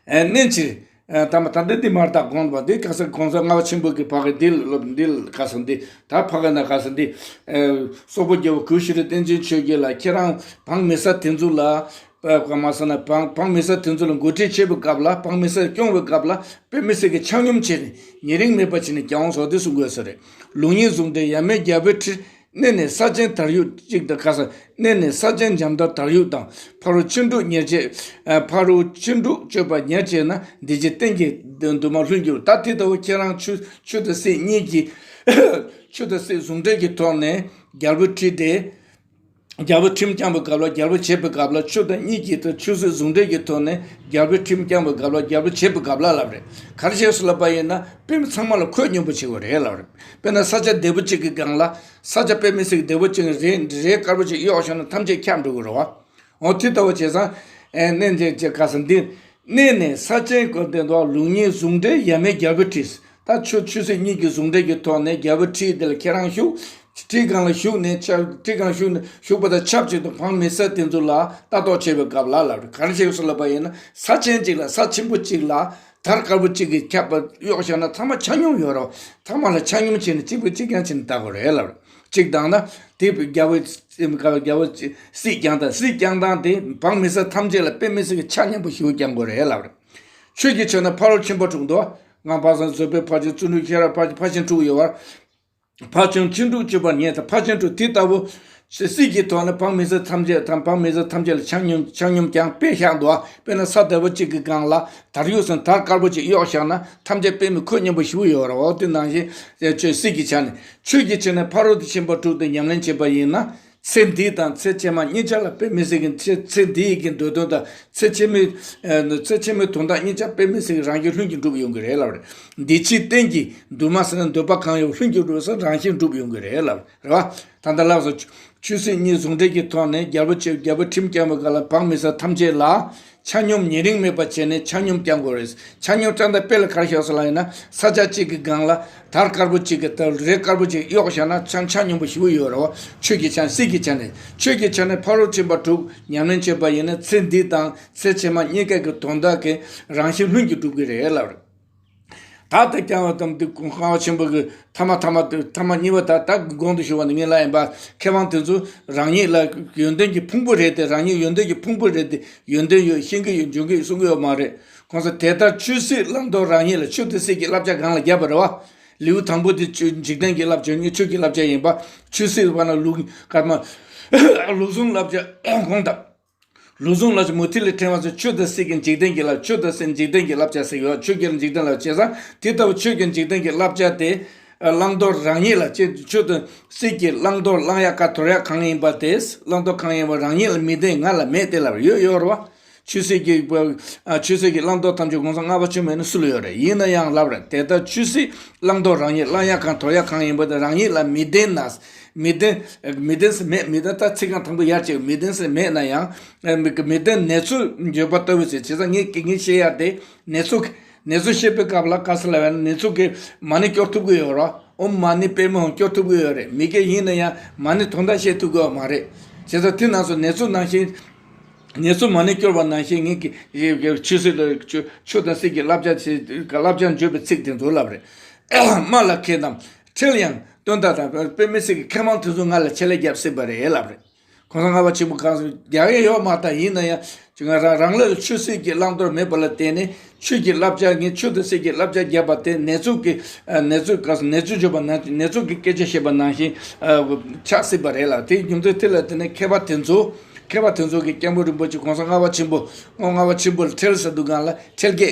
ཨེ་གནས་ཕྱིར། ཨེ་ད་མ་ད་འདི་འདི་མར་བཏགས་དགོངས་པ་འདི་ག་ས་གོང་ས་ལྔ་པ་ཆེན་པོ་གི་ཕ་གི་འདི་ལོ་འདི་ག་ས་འདི་ད་ཕ་གི་ན་ག་ས་འདི། ཨེ་སོག་པོ་རྒྱལ་པོ་གུ་ཤྲི་བསྟན་འཛིན་ཆོས་རྒྱལ་ལ་ཁྱེད་རང་བང་མི་ས་དེ་ཚོ་ལ། ཨེ་ག་མ་ས་ན་བང་བང་མི་ས་དེ་ཚོ་ལ་འགོ་ཁྲིད་བྱེད་པའི་སྐབས་ལ་བང་མི་ས་སྐྱོང་བའི་སྐབས་ལ་དཔེ་མི་སྲིད་ཀྱི་ཆ་སྙོམས་བྱས་ནས་ཉེ་རིང་མེད་པ་བྱས་ནས་རྒྱལ་དབང་སོགས་འདི་གསུང་དགོས་ས་རེད། ལུགས་གཉིས་ཟུང་འབྲེལ་ཡབ་མེས་རྒྱལ་པོའི་ཁྲི། གནས་ནས་ས་ཆེན་དར་ཡུག་གཅིག་དང་ཁ་ས་གནས་ནས་ས་ཆེན་འཇམ་དར་དར་ཡུག་དང་ཕ་རོལ་ཆུ་འབྲུག་ཉེར་བྱེད། ཕ་རོལ་ཆུ་འབྲུག་སྤྱོད་པ་ཉེར་བྱེད་ན་འདི་ཕྱི་གཏན་གྱི་འདུན་མ་ལྷུན་གྱིས། ད་དེ་ལྟ་བུ་ཁྱེད་རང་ཆུ་ཆུ་དང་སྲིད་གཉིས་ཀྱི་ཆུ་དང་སྲིད་ཟུང་འབྲེལ་གྱི་ཐོག་ནས་རྒྱལ་པོའི་ཁྲི་དེ་རྒྱལ་པོའི་ཁྲིམས་བསྐྱངས་པའི་སྐབས་ལ་རྒྱལ་པོ་བྱེད་པའི་སྐབས་ལ་ཆུ་དང་གཉིས་ཀྱི་ཆུ་སྲིད་ཟུང་འབྲེལ་གྱི་ཐོག་ནས་རྒྱལ་པོའི་ཁྲིམས་བསྐྱངས་པའི་སྐབས་ལ་རྒྱལ་པོ་བྱེད་པའི་སྐབས་ལ་ལབ་རེད། ག་རེ་བྱས་སོང་ལབ་པ་ཡིན་ན་དཔེ་མི་ཚང་མ་ལ་ཁོད་སྙོམས་པོ་བྱེད་དགོས་རེད་ལབ་རེད། དཔེར་ན་ས་ཆ་བདེ་པོ་གཅིག་གི་སྒང་ལ་ས་ཆ་དཔེ་མི་སྲིད་བདེ་པོ་གཅིག་རེད་རེད་དཀར་པོ་གཅིག་གཡོག་བཞག་ན་ཐམས་ཅད་ཁྱབ་འགྲོ་གི་རེད་བ། འོ་དེ་ལྟ་བུ་བྱས་ཙང་ཨེ་གནས་འདི་ཅེས་ག་ས་འདི་གནས་ནས་ས་ཆེན་བཀོད་དེ་འདུག་ལུགས་གཉིས་ཟུང་འབྲེལ་ཡབ་མེས་རྒྱལ་པོའི་ཁྲི། ད་ཆུ་ཆུ་སྲིད་གཉིས་ཀྱི་ཟུང་འབྲེལ་གྱི་ཐོག་ནས་རྒྱལ་པོའི་ཁྲི་དེ་ལ་ཁྱེད་རང་བཞུགས། ཁྲིའི་སྒང་ལ་བཞུགས་ནས་ཆ་ཁྲིའི་སྒང་ལ་བཞུགས་ནས་བཞུགས་པ་དང་ཆབས་ཅིག་ཏུ་བང་མི་ས་དེ་ཚོ་ལ་ལྟ་རྟོག་བྱེད་པའི་སྐབས་ལ་ལབ་རེད། ག་རེ་བྱེད་དགོས་སོ་ལབ་པ་ཡིན་ན་ས་ཆེན་གཅིག་ལ་ས་ཆེན་པོ་གཅིག་ལ་དར་དཀར་པོ་གཅིག་གིས་ཁྱབ་པ་གཡོག་བཞག་ན་ཚང་མ་ཆ་སྙོམས་ཡོད་རེད། ཚང་མ་ལ་ཆ་སྙོམས་བྱས་ནས་གཅིག་པུས་གཅིག་རྐྱང་བྱས་ནས་ལྟ་དགོས་རེད་ལབ་རེད། གཅིག་དང་ན་དེ་རྒྱལ་པོའི་རྒྱལ་པོའི་སྲིད་བསྐྱངས་དང་སྲིད་བསྐྱངས་སྟངས་དེ་བང་མི་ས་ཐམས་ཅད་ལ་དཔེ་མི་སྲིད་ཀྱི་ཆ་མཉམ་པོ་ཞིག་བསྐྱང་དགོས་རེད་ལབ་རེད། ཆོས་ཀྱི་ཆ་ནས་ཕ་རོལ་ཆེན་པོ་དྲུག་འདུག་ང་པ་སངས་བཟོད་པའི་ཕ་ཆེན་བརྩོན་འགྲུས་ཤེས་རབ་ཕ་ཕ་ཆེན་དྲུག་ཡོད་པར། ཕ་ཆེན་ཆེན་དྲུག་སྤྱོད་པར་ཉེ་དང་ཕ་ཆེན་དྲུག་དེ་ལྟ་བུ། སྲིད་ཀྱི་ཐོག་ནས་བང་མི་ས་ཐམས་ཅད་དང་བང་མི་ས་ཐམས་ཅད་ལ་ཆ་སྙོམས་ཆ་སྙོམས་ཀྱང་དཔེ་བཞག་འདུག་དཔེར་ན་ས་བདེ་བོ་གཅིག་གི་སྒང་ལ་དར་ཡུག་སམ་དར་དཀར་པོ་གཅིག་གཡོག་བཞག་ན་ཐམས་ཅད་དཔེ་མི་ཁོད་སྙོམས་པོ་ཞིག་ཡོད་རེད། འོ་དེ་ནང་བཞིན་ཆོས་སྲིད་ཀྱི་ཆ་ནས་ཆོས་ཀྱི་ཆ་ནས་ཕ་རོལ་ཏུ་ཕྱིན་པ་དྲུག་དེ་ཉམས་ལེན་བྱེད་པ་ཡིན་ན། ཚེ་འདི་དང་ཚེ་ཕྱི་མ་གཉིས་ཆར་ལ་དཔེ་མི་སྲིད་ཀྱི་ཚེ་ཚེ་འདི་ཡི་གི་འདོད་དོན་དང་ཚེ་ཕྱི་མའི་ཚེ་ཕྱི་མའི་དོན་དག་གཉིས་ཆར་དཔེ་མི་སྲིད་ཀྱི་རང་བཞིན་ལྷུན་གྱིས་གྲུབ་ཡོང་གི་རེད་ལབ་རེད། འདི་ཕྱི་གཏན་གྱི་འདུན་མ་ཟེར་ན་འདོད་པ་གང་ཡོད་ལྷུན་གྱིས་གྲུབ་ཟེར་རང་བཞིན་གྲུབ་ཡོང་གི་རེད་ལབ་རེད་བ། ད་ལྟ་ལབ་སོང་། ཆོས་སྲིད་གཉིས་ཟུང་འབྲེལ་གྱི་ཐོག་ནས་རྒྱལ་པོ་ཆེ་རྒྱལ་པོ་ཁྲིམས་བསྐྱངས་པའི་སྐབས་ལ་བང་མི་ས་ཐམས་ཅད་ལ། ཆ་སྙོམས་ཉེ་རིང་མེད་པ་བྱས་ནས་ཆ་སྙོམས་བསྐྱང་དགོས་རེད། ཆ་སྙོམས་བསྐྱང་སྟངས་དཔེ་ལ་ག་རེ་བཞག་སོང་ལབ་ཡིན་ན་ས་ཆ་གཅིག་གི་སྒང་ལ་དར་དཀར་པོ་གཅིག་གི་དར་རས་དཀར་པོ་གཅིག་གཡོག་བཞག་ན་ཆ་ཆ་སྙོམས་པོ་ཞེ་པོ་ཡོད་རེད་བ། ཆོས་ཀྱི་ཆ་སྲིད་ཀྱི་ཆ་ནས་ཆོས་ཀྱི་ཆ་ནས་ཕ་རོལ་ཕྱིན་པ་དྲུག་ཉམས་ལེན་བྱེད་པ་ཡིན་ན་ཚེ་འདི་དང་ཚེ་ཕྱི་མ་གཉིས་ཀ་གི་དོན་དག་གི་རང་བཞིན་ལྷུན་གྱིས་གྲུབ་ཀྱི་རེད་ལབ་རེད། ད་ལྟ་བསྐྱངས་པ་དང་འདི་ཀུན་དགའ་བ་ཆེན་པོ་གི་ཐ་མ་ཐ་མ་ཐ་མ་གཉིས་པ་ད་ད་གོང་དུ་ཞུ་བ་ནི་ངས་ལབ་ཡིན་པ་མཁས་དབང་དེ་ཚོ་རང་ཉིད་ལ་ཡོན་ཏན་གྱི་ཕུང་པོ་རེད་དེ་རང་ཉིད་ཡོན་ཏན་གྱི་ཕུང་པོ་རེད་དེ་ཡོན་ཏན་ཡོད་ཤེས་ཀྱི་ཡོད་འཇོན་གྱི་ཡོད་གསུང་གི་ཡོད་མ་རེད། གོང་ས་དེ་ལྟར་ཆོས་སྲིད་བླང་དོར་རང་ཉིད་ལ་ཆོས་དང་སྲིད་ཀྱི་བསླབ་བྱ་སྒང་ལ་བརྒྱབ་པ་རེད་བ། ལེའུ་དང་པོ་དེ་ཆོས་འཇིག་རྟེན་གྱི་བསླབ་བྱ་གཉིས་ཆོས་ཀྱི་བསླབ་བྱ་ཡིན་པ། ཆོས་སྲིད་པ་ན་ལུགས་ཀརྨ་ལུགས་ཟུང་བསླབ་བྱ་གོང་དང་། ལུགས་ཟུང་ལ་མུ་མཐུད་ལས་ཕྲེང་བ་ཚོས་ཆོས་དང་སྲིད་ཀྱི་འཇིག་རྟེན་གྱི་བསླབ་ཆོས་དང་སྲིད་འཇིག་རྟེན་གྱི་བསླབ་བྱ་ཟེར་ཡོད། ཆོས་ཀྱི་འཇིག་རྟེན་ལ་བྱས་ཙང་དེ་ལྟ་བུ་ཆོས་ཀྱི་འཇིག་རྟེན་གྱི་བསླབ་བྱ་དེ་བླང་དོར་རང་ཉིད་ལ་ཆེད་ཆོས་དང་སྲིད་ཀྱི་བླང་དོར་བླང་ཡག་ག་དོར་ཡག་གང་ཡིན་པ་དེ་བླང་དོར་གང་ཡིན་པ་རང་ཉིད་ལ་མི་བདེན་ང་ལ་མེད་དེ་ལབ་ཡོད་ཡོད་རེད་བ། ཆོས་སྲིད་ཀྱི་ཆོས་སྲིད་ཀྱི་བླང་དོར་ཐམས་ཅད་གོང་ས་ལྔ་པ་ཆེན་པོ་ཡིན་ན་སུ་ལ་ཡོད་རེད། ཡིན་ན་ཡང་ལབ་རེད། དེ་ལྟར་ཆོས་སྲིད་བླང་དོར་རང་ཉིད་བླང་ཡག་གང་དོར་ཡག་གང་ཡིན་པ་དེ་རང་ཉིད་ལ་མི་བདེན་ན། མི་བདེན། མི་བདེན་ཟེར་མེད། མི་བདེན་ད་ཚིག་རྐང་དང་པོ་ཡར་བཅད་མི་བདེན་ཟེར་མེད་ན་ཡང་། མི་མི་བདེན་གནས་ཚུལ་བརྗོད་པ་ལྟ་བུ་ཟེར་བྱས་ཙང་ངས་ངས་བཤད་ཡ་དེ་གནས་ཚུལ་གནས་ཚུལ་བཤད་པའི་སྐབས་ལ་ག་ས་ལ་བས་ན་གནས་ཚུལ་གྱི་མ་ཎི་སྐྱོར་ཐུབ་ཀྱི་ཡོད་རེད། ཨོཾ་མ་ཎི་པདྨེ་ཧཱུྃ་སྐྱོར་ཐུབ་ཀྱི་ཡོད་རེད། མི་སྐད་ཡིན་ན་ཡང་མ་ཎི་དོན་དག་བཤད་ཐུབ་ཀྱི་ཡོད་མ་རེད། བྱས་ཙང་དེ་ནང་སོ་གནས་ཚུལ་ནང་བཞིན། གནས་ཚུལ་མ་ཎི་སྐྱོར་བ་ནང་བཞིན་ངས་ཀྱི་ཆོས་སྲིད་ལ་ཆོས་ཆོས་དང་སྲིད་ཀྱི་བསླབ་བྱ་བྱེད་བསླབ་བྱ་བརྗོད་པའི་ཚིག་དེ་ཚོ་ལབ་རེད། སྨྲ་ལ་མཁས་རྣམས་ཁྲེལ་ཡང་སྟོན་ད་དང་དཔེ་མི་སྲིད་ཀྱི་མཁས་དབང་དེ་ཚོ་ང་ལ་ཆེད་ལས་རྒྱབ་སྲིད་པ་རེད་ལབ་རེད། གོང་ས་ལྔ་པ་ཆེན་པོ་གང་སོང་རྒྱག་ཡས་ཡོད་མ་ད་ཡིན་ན་ཡང་ང་རང་རང་ལ་ཆོས་སྲིད་ཀྱི་བླང་དོར་མེད་པ་ལ་བརྟེན་ནས་ཆོས་ཀྱི་བསླབ་བྱ་ངས་ཆོས་དང་སྲིད་ཀྱི་བསླབ་བྱ་བརྒྱབ་པ་དེ་གནས་ཚུལ་གྱི་གནས་ཚུལ་གནས་ཚུལ་བརྗོད་པ་ནང་གནས་ཚུལ་གྱི་སྐད་ཆ་བཤད་པ་ནང་བཞིན་ཆགས་སྲིད་པ་རེད་ལ། དེའི་རྒྱུ་མཚན་དེ་ལ་བརྟེན་ནས་མཁས་པ་དེ་ཚོ་མཁས་པ་དེ་ཚོ་གི་སྐྱབས་མགོན་རིན་པོ་ཆེ་གོང་ས་ལྔ་པ་ཆེན་པོ་ལྔ་པ་ཆེན་པོ་ལ་ཁྲེལ་ཟེར་དུས་སྒང་ལ་ཁྲེལ་གྱི།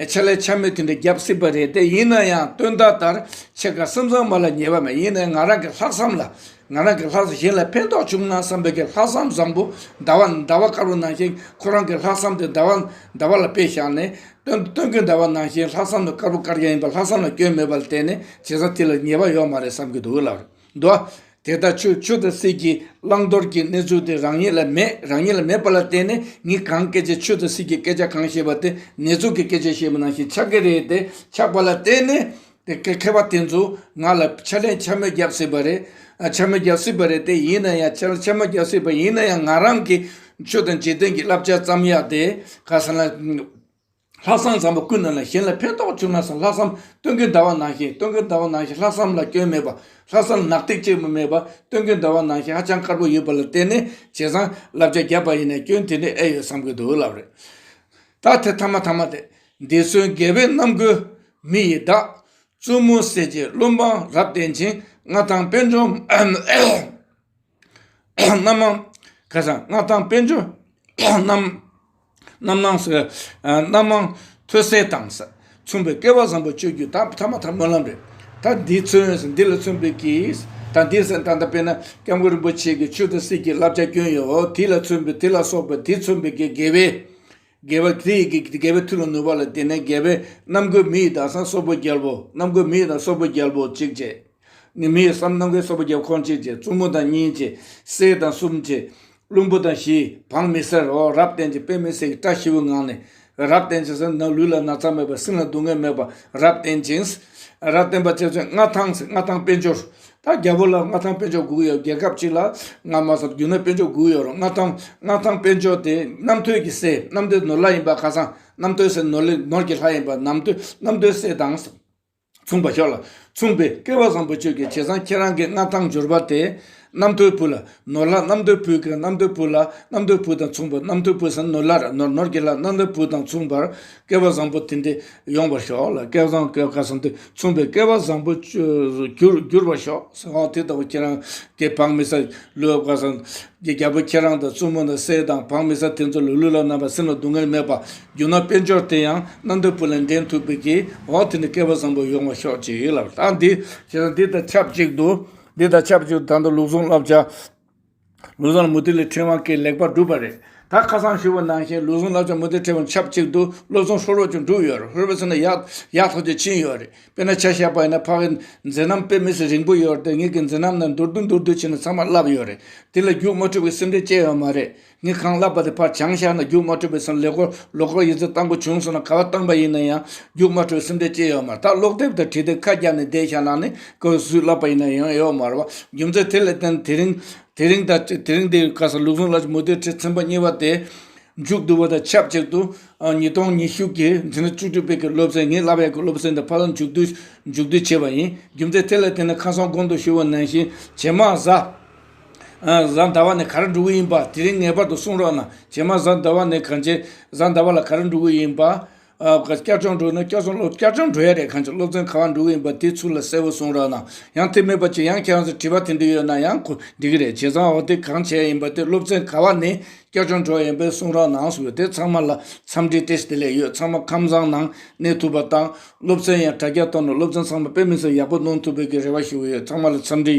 ཕྱག་ལས་འཆམ་མོལ་དེ་འདྲ་བརྒྱབ་སྲིད་པ་རེད། དེ་ཡིན་ན་ཡང་དོན་དག་ལྟར་ཕྱེད་ཀ་སེམས་ཚང་མ་ལ་ཉེས་པ་མེད། ཡིན་ན་ཡང་ང་རང་གི་ལྷག་བསམ་ལ། ང་རང་གི་ལྷག་བསམ་གཞན་ལ་ཕན་ཐོགས་བྱུང་ན་བསམ་པའི་གི་ལྷག་བསམ་བཟང་པོ་ཟླ་བ་ཟླ་བ་དཀར་པོ་ནང་བཞིན་ཁོ་རང་གི་ལྷག་བསམ་དེ་ཟླ་བ་ཟླ་བ་ལ་དཔེ་བཞག་ནས་སྟོན་སྟོན་ཀུན་ཟླ་བ་ནང་བཞིན་ལྷག་བསམ་དེ་དཀར་པོ་དཀར་རྐྱང་ཡིན་པ་ལྷག་བསམ་ལ་སྐྱོན་མེད་པ་ལ་བརྟེན་ནས་བྱས་ཙང་དེ་ལ་ཉེས་པ་ཡོད་མ་རེད་བསམ་གྱི་འདུག་ལབ་རེད་འདུག་དེ་ལྟར་ཆུ་ཆུ་དང་སྲིད་ཀྱི་བླང་དོར་གྱི་གནས་ཚུལ་དེ་རང་ཉིད་ལ་མེད། རང་ཉིད་ལ་མེད་པ་ལ་བརྟེན་ནས་ངས་གང་སྐད་ཆ་ཆུ་དང་སྲིད་ཀྱི་སྐད་ཆ་གང་བཤད་པ་དེ་གནས་ཚུལ་གྱི་སྐད་ཆ་བཤད་པ་ནང་བཞིན་ཆགས་ཀྱི་རེད། དེ་ཆགས་པ་ལ་བརྟེན་ནས། དེ་མཁས་མཁས་པ་དེ་ཚོ་ང་ལ་ཕྱག་ལས་འཆམ་མོལ་བརྒྱབ་སྲིད་པ་རེད། ཨ། འཆམ་མོལ་བརྒྱབ་སྲིད་པ་རེད། དེ་ཡིན་ན་ཡང་ཕྱག་འཆམ་མོལ་བརྒྱབ་སྲིད་པ་ཡིན་ན་ཡང་ང་རང་གི་ཆོས་དང་འཇིག་རྟེན་གྱི་བསླབ་བྱ་ཙམ་ཡག་དེ་ག་ས་ལ་ལྷག་བསམ་བཟང་པོ་ཀུན་ནས་ལ་གཞན་ལ་ཕན་ཐོགས་བྱུང་ན་བསམ་ལྷག་བསམ་སྟོན་ཀུན་ཟླ་བ་ནང་བཞིན་སྟོན་ཀུན་ཟླ་བ་ནང་བཞིན་ལྷག་བསམ་ལ་སྐྱོན་མེད་པ་ལྷག་བསམ་ལ་ནག་ཐིག་ཅིག་མ་མེད་པ་སྟོན་ཀུན་ཟླ་བ་ནང་བཞིན་ཧ་ཅང་དཀར་པོ་ཡོད་པ་ལ་བརྟེན་ནས་བྱས་ཙང་བསླབ་བྱ་བརྒྱབ་པ་ཡིན་ན་སྐྱོན་དེ་འདྲ་ཨེ་ཡོད་བསམ་གྱི་འདུག་ལབ་རེད། ད་དེ་ཐ་མ་ཐ་མ་དེ། འདི་ཚོའི་དགེ་བའི་རྣམ་ཀུན་མི་ཡི་བདག་བཙུན་མོ་སྲས་ཀྱི་བློན་འབངས་རབ་བརྟན་ཅིང་མངའ་ཐང་དཔལ་འབྱོར་རྣམ་མང་ག་ས་མངའ་ཐང་དཔལ་འབྱོར་རྣམ་རྣམ་སྣང་ཟེར། རྣམ་མང་ཐོས་སྲས་དང་ས་མཚུངས་པའི་སྐལ་བ་བཟང་པོ་སྤྱོད་རྒྱུ་ད་ཐ་མ་ཐ་སྨོན་ལམ་རེད། ད་འདི་ཚོས་འདི་ལ་མཚོན་པའི་གིས་ད་འདི་ཟེར་ད་ལྟ་དཔེར་ན་སྐྱབས་མགོན་རིན་པོ་ཆེ་གི་ཆོས་དང་སྲིད་ཀྱི་བསླབ་བྱ་སྐྱོན་ཡོད། འོ་དེ་ལ་མཚོན་པའི་དེ་ལ་སོགས་པའི་དེ་མཚོན་པའི་གི་དགེ་བའི་དགེ་བ་དེ་ཡི་གི་དགེ་བའི་མཐུ་ལ་ནུས་པ་ལ་བརྟེན་ནས་དགེ་བའི་རྣམ་ཀུན་མི་ཡི་བདག་བསམ་སོག་པོ་རྒྱལ་པོ་རྣམ་ཀུན་མི་ཡི་བདག་སོག་པོ་རྒྱལ་པོ་གཅིག་བྱས། ནི་མི་ཡི་བསམ་རྣམ་ཀུན་སོག་པོ་རྒྱལ་པོ་ཁོང་གཅིག་བྱས། བཙུན་མོ་དང་གཉིས་བྱས། སྲས་དང་གསུམ་བྱས། བློན་པོ་དང་བཞི། འབངས་མི་སེར་འོ་རབ་བརྟན་ཅིང་དཔེ་མི་སྲིད་ཀྱི་བཀྲ་ཤིས་པའི་ངང་ནས་རབ་བརྟན་ཅིང་ཟེར་ན་ལུས་ལ་ན་ཚ་མེད་པ་སེམས་ལ་སྡུག་བསྔལ་མེད་པ་རབ་བརྟན་ཅིང་། རབ་བརྟན་པ་བྱས་ཚུལ་མངའ་ཐང་ཟེར་མངའ་ཐང་དཔལ་འབྱོར། ད་རྒྱལ་པོ་ལ་མངའ་ཐང་དཔལ་འབྱོར་དགོས་ཀྱི་ཡོད། རྒྱལ་ཁབ་གཅིག་ལ་ང་མ་སོང་རྒྱུ་ནོར་དཔལ་འབྱོར་དགོས་ཀྱི་ཡོད་རེད། མངའ་ཐང་མངའ་ཐང་དཔལ་འབྱོར་དེ་རྣམ་ཐོས་ཀྱི་སྲས་རྣམ་ཐོས་ནོར་ལྷ་ཡིན་པ་ཁ་སང་རྣམ་ཐོས་སྲས་ནོར་ལྷ་ནོར་གྱི་ལྷ་ཡིན་པ་རྣམ་ཐོས་རྣམ་ཐོས་སྲས་དང་མཚུངས་པ་ཤོག་ལ་མཚུངས་པའི་སྐལ་བ་བཟང་པོ་སྤྱོད་ཀྱི་བྱས་ཙང་ཁྱེད་རང་གི་མངའ་ཐང་འབྱོར་པ་དེ་རྣམ་ཐོས་བུ་ལ་ནོར་ལྷ་རྣམ་ཐོས་བུ་གི་རྣམ་ཐོས་བུ་ལ་རྣམ་ཐོས་བུ་དང་མཚུངས་པ་རྣམ་ཐོས་བུ་ཟེར་ནོར་ལྷ་ར་ནོར་ནོར་གྱི་ལྷ་རྣམ་ཐོས་བུ་དང་མཚུངས་པར་སྐལ་བ་བཟང་པོ་དེ་འདྲ་ཡོང་བར་ཤོག་ལ། སྐལ་བཟང་སྐལ་ཁ་སང་དུ་མཚུངས་པའི་སྐལ་བ་བཟང་པོ་གྱུར་གྱུར་བར་ཤོག་ཟེར། འོ་དེ་ལྟ་བུ་ཁྱེད་རང་གི་འབངས་མི་སེར་ལུས་ཁ་སང་གི་རྒྱལ་པོ་ཁྱེད་རང་དང་བཙུན་མོ་དང་སྲས་དང་འབངས་མི་སེར་དེ་ཚོ་ལུས་ལུས་ལ་རྣམ་པ་སེམས་ལ་སྡུག་བསྔལ་མེད་པ་རྒྱུ་ནོར་དཔལ་འབྱོར་དེ་ཡང་རྣམ་ཐོས་བུ་ལ་འདྲེན་ཐུབ་པའི་གི་འོ་དེ་ནི་སྐལ་བ་བཟང་པོ་ཡོང་བ་ཤོག་ཅེས་ལབ། ད་འདི་ཁྱེད་རང་འདི་དང་ཆབས་ཅིག་ཏུ་འདི་དང་ཆབས་ཅིག་ཏུ་ད་ལྟ་ལུགས་ཟུང་བསླབ་བྱ། ལུགས་ཟུང་མུ་ཏིག་ལི་ཕྲེང་བ་གི་ལེགས་པར་གྲུབ་པ་རེད། ད་ཁ་སང་ཞུས་པ་ནང་བཞིན་ལུགས་ཟུང་བསླབ་བྱ་མུ་ཏིག་ཕྲེང་བ་ཆབས་ཅིག་ཏུ་སློབ་ཚན་ཧྲོ་རོ་ཅིག་འགྲུབ་ཡོད་རེད། ཧྲོ་རོ་ཟེར་ན་ཡག་ཡག་ཐག་ཆོད་ཕྱིན་ཡོད་རེད། དཔེར་ན་ཆ་བཞག་པ་ཡིན་ན་ཕ་གི་མཛད་རྣམ་དཔེ་མི་སྲིད་རིང་པོ་ཡོད་རེད། ངེད་ཀྱི་མཛད་རྣམ་ནང་མདོར་བསྡུས་མདོར་བསྡུས་བྱས་ན་ཚང་མ་བསླབ་ཡོད་རེད། དེ་ལ་རྒྱུགས་མ་འཕྲོད་པའི་སེམས་ཁྲལ་བྱས་ཡོད་མ་རེད། ངས་གང་བསླབ་པ་དེ་ཕར་སྦྱངས་བཞག་ན་རྒྱུགས་མ་འཕྲོད་པའི་སེམས་ལོག་ལོག་ལོག་ཡིག་ཚད་བཏང་དགོས་བྱུང་སོང་ན་ག་བ་བཏང་པ་ཡིན་ན་ཡང་རྒྱུགས་མ་འཕྲོད་སེམས་ཁྲལ་བྱས་ཡོད་མ་རེད། ད་ཀློག་དེབ་དང་བྲིས་དེབ་ཁ་བརྒྱབ་ནས་བསྡད་བཞག་ན་ནི་ཁོས་སུས་བསླབ་པ་ཡིན་ན་ཡང་ཡོད་མ་རེད་བ། རྒྱུ་མཚན་དེ་ལ་བརྟེན་དེ་རིང་དེ་རིང་ད་དེ་རིང་འདི་ག་ས་ལུགས་ཟུང་ལ་མུ་ཏིག་ཁྲི་ཚན་པ་གཉིས་པ་དེ་མཇུག་བསྡུ་བ་དང་ཆབས་ཅིག་ཏུ་ཨ་ཉིས་སྟོང་ཉི་ཤུ་གི་འཛིན་གྲྭ་བཅུ་དྲུག་པའི་གི་སློབ་ཚན་ངས་བསླབ་ཡག་གི་སློབ་ཚན་དེ་ཕར་ལ་མཇུག་བསྡུ་མཇུག་བསྡུ་བྱས་པ་ཡིན། རྒྱུ་མཚན་དེ་ལ་བརྟེན་ནས་ཁ་སང་གོང་དུ་ཞུས་པ་ནང་བཞིན་རྗེས་མ་གཟའ་ཨ་གཟའ་ཟླ་བ་ནས་ག་རེ་འགྲོ་གི་ཡིན་པ་དེ་རིང་ངེས་པར་དུ་གསུང་རོགས་གནང་། རྗེས་མ་གཟའ་ཟླ་བ་ནས་གང་བྱས་གཟའ་ཟླ་བ་ལ་ག་རེ་འགྲོ་གི་ཡིན་པ། ཨ་བསྐྱར་སྦྱོང་འགྲོ་ན་བསྐྱར་སྦྱོང་སློབ་བསྐྱར་སྦྱོང་འགྲོ་ཡ་རེད། གང་ཅི་སློབ་ཚན་ག་བ་འགྲོ་གི་ཡིན་པ་དེ་ཚུར་ལ་གསལ་པོ་གསུང་རོགས་གནང་། ཡང་དེ་མེད་པ་ཅིག་ཡང་ཁྱེད་རང་ཚོ་དྲི་བ་དེ་འདྲ་ཡོད་ན་ཡང་གོ་འགྲིག་གི་རེད། བྱས་ཙང་འོ་དེ་གང་བྱས་ཡིན་པ་དེ་སློབ་ཚན་ག་བ་ནས་བསྐྱར་སྦྱོང་འགྲོ་ཡིན་པའི་གསུང་རོགས་གནང་ཟེར་བའི་དེ་ཚང་མ་ལ་འཚམས་འདྲི་བཀྲ་ཤིས་བདེ་ལེགས་ཡོད། ཚང་མ་ཁམས་བཟང་ནང་གནས་ཐུབ་པ་དང་སློབ་ཚན་ཡང་དྲ་རྒྱ་ཐོག་ནས་སློབ་ཚན་ཚང་མ་དཔེ་མི་སྲིད་ཡག་པོ་གནང་ཐུབ་པའི་གི་རེ་བ་ཞུ་གི་ཡོད། ཚང་མ་ལ་འཚམས་འདྲི་ཡོད།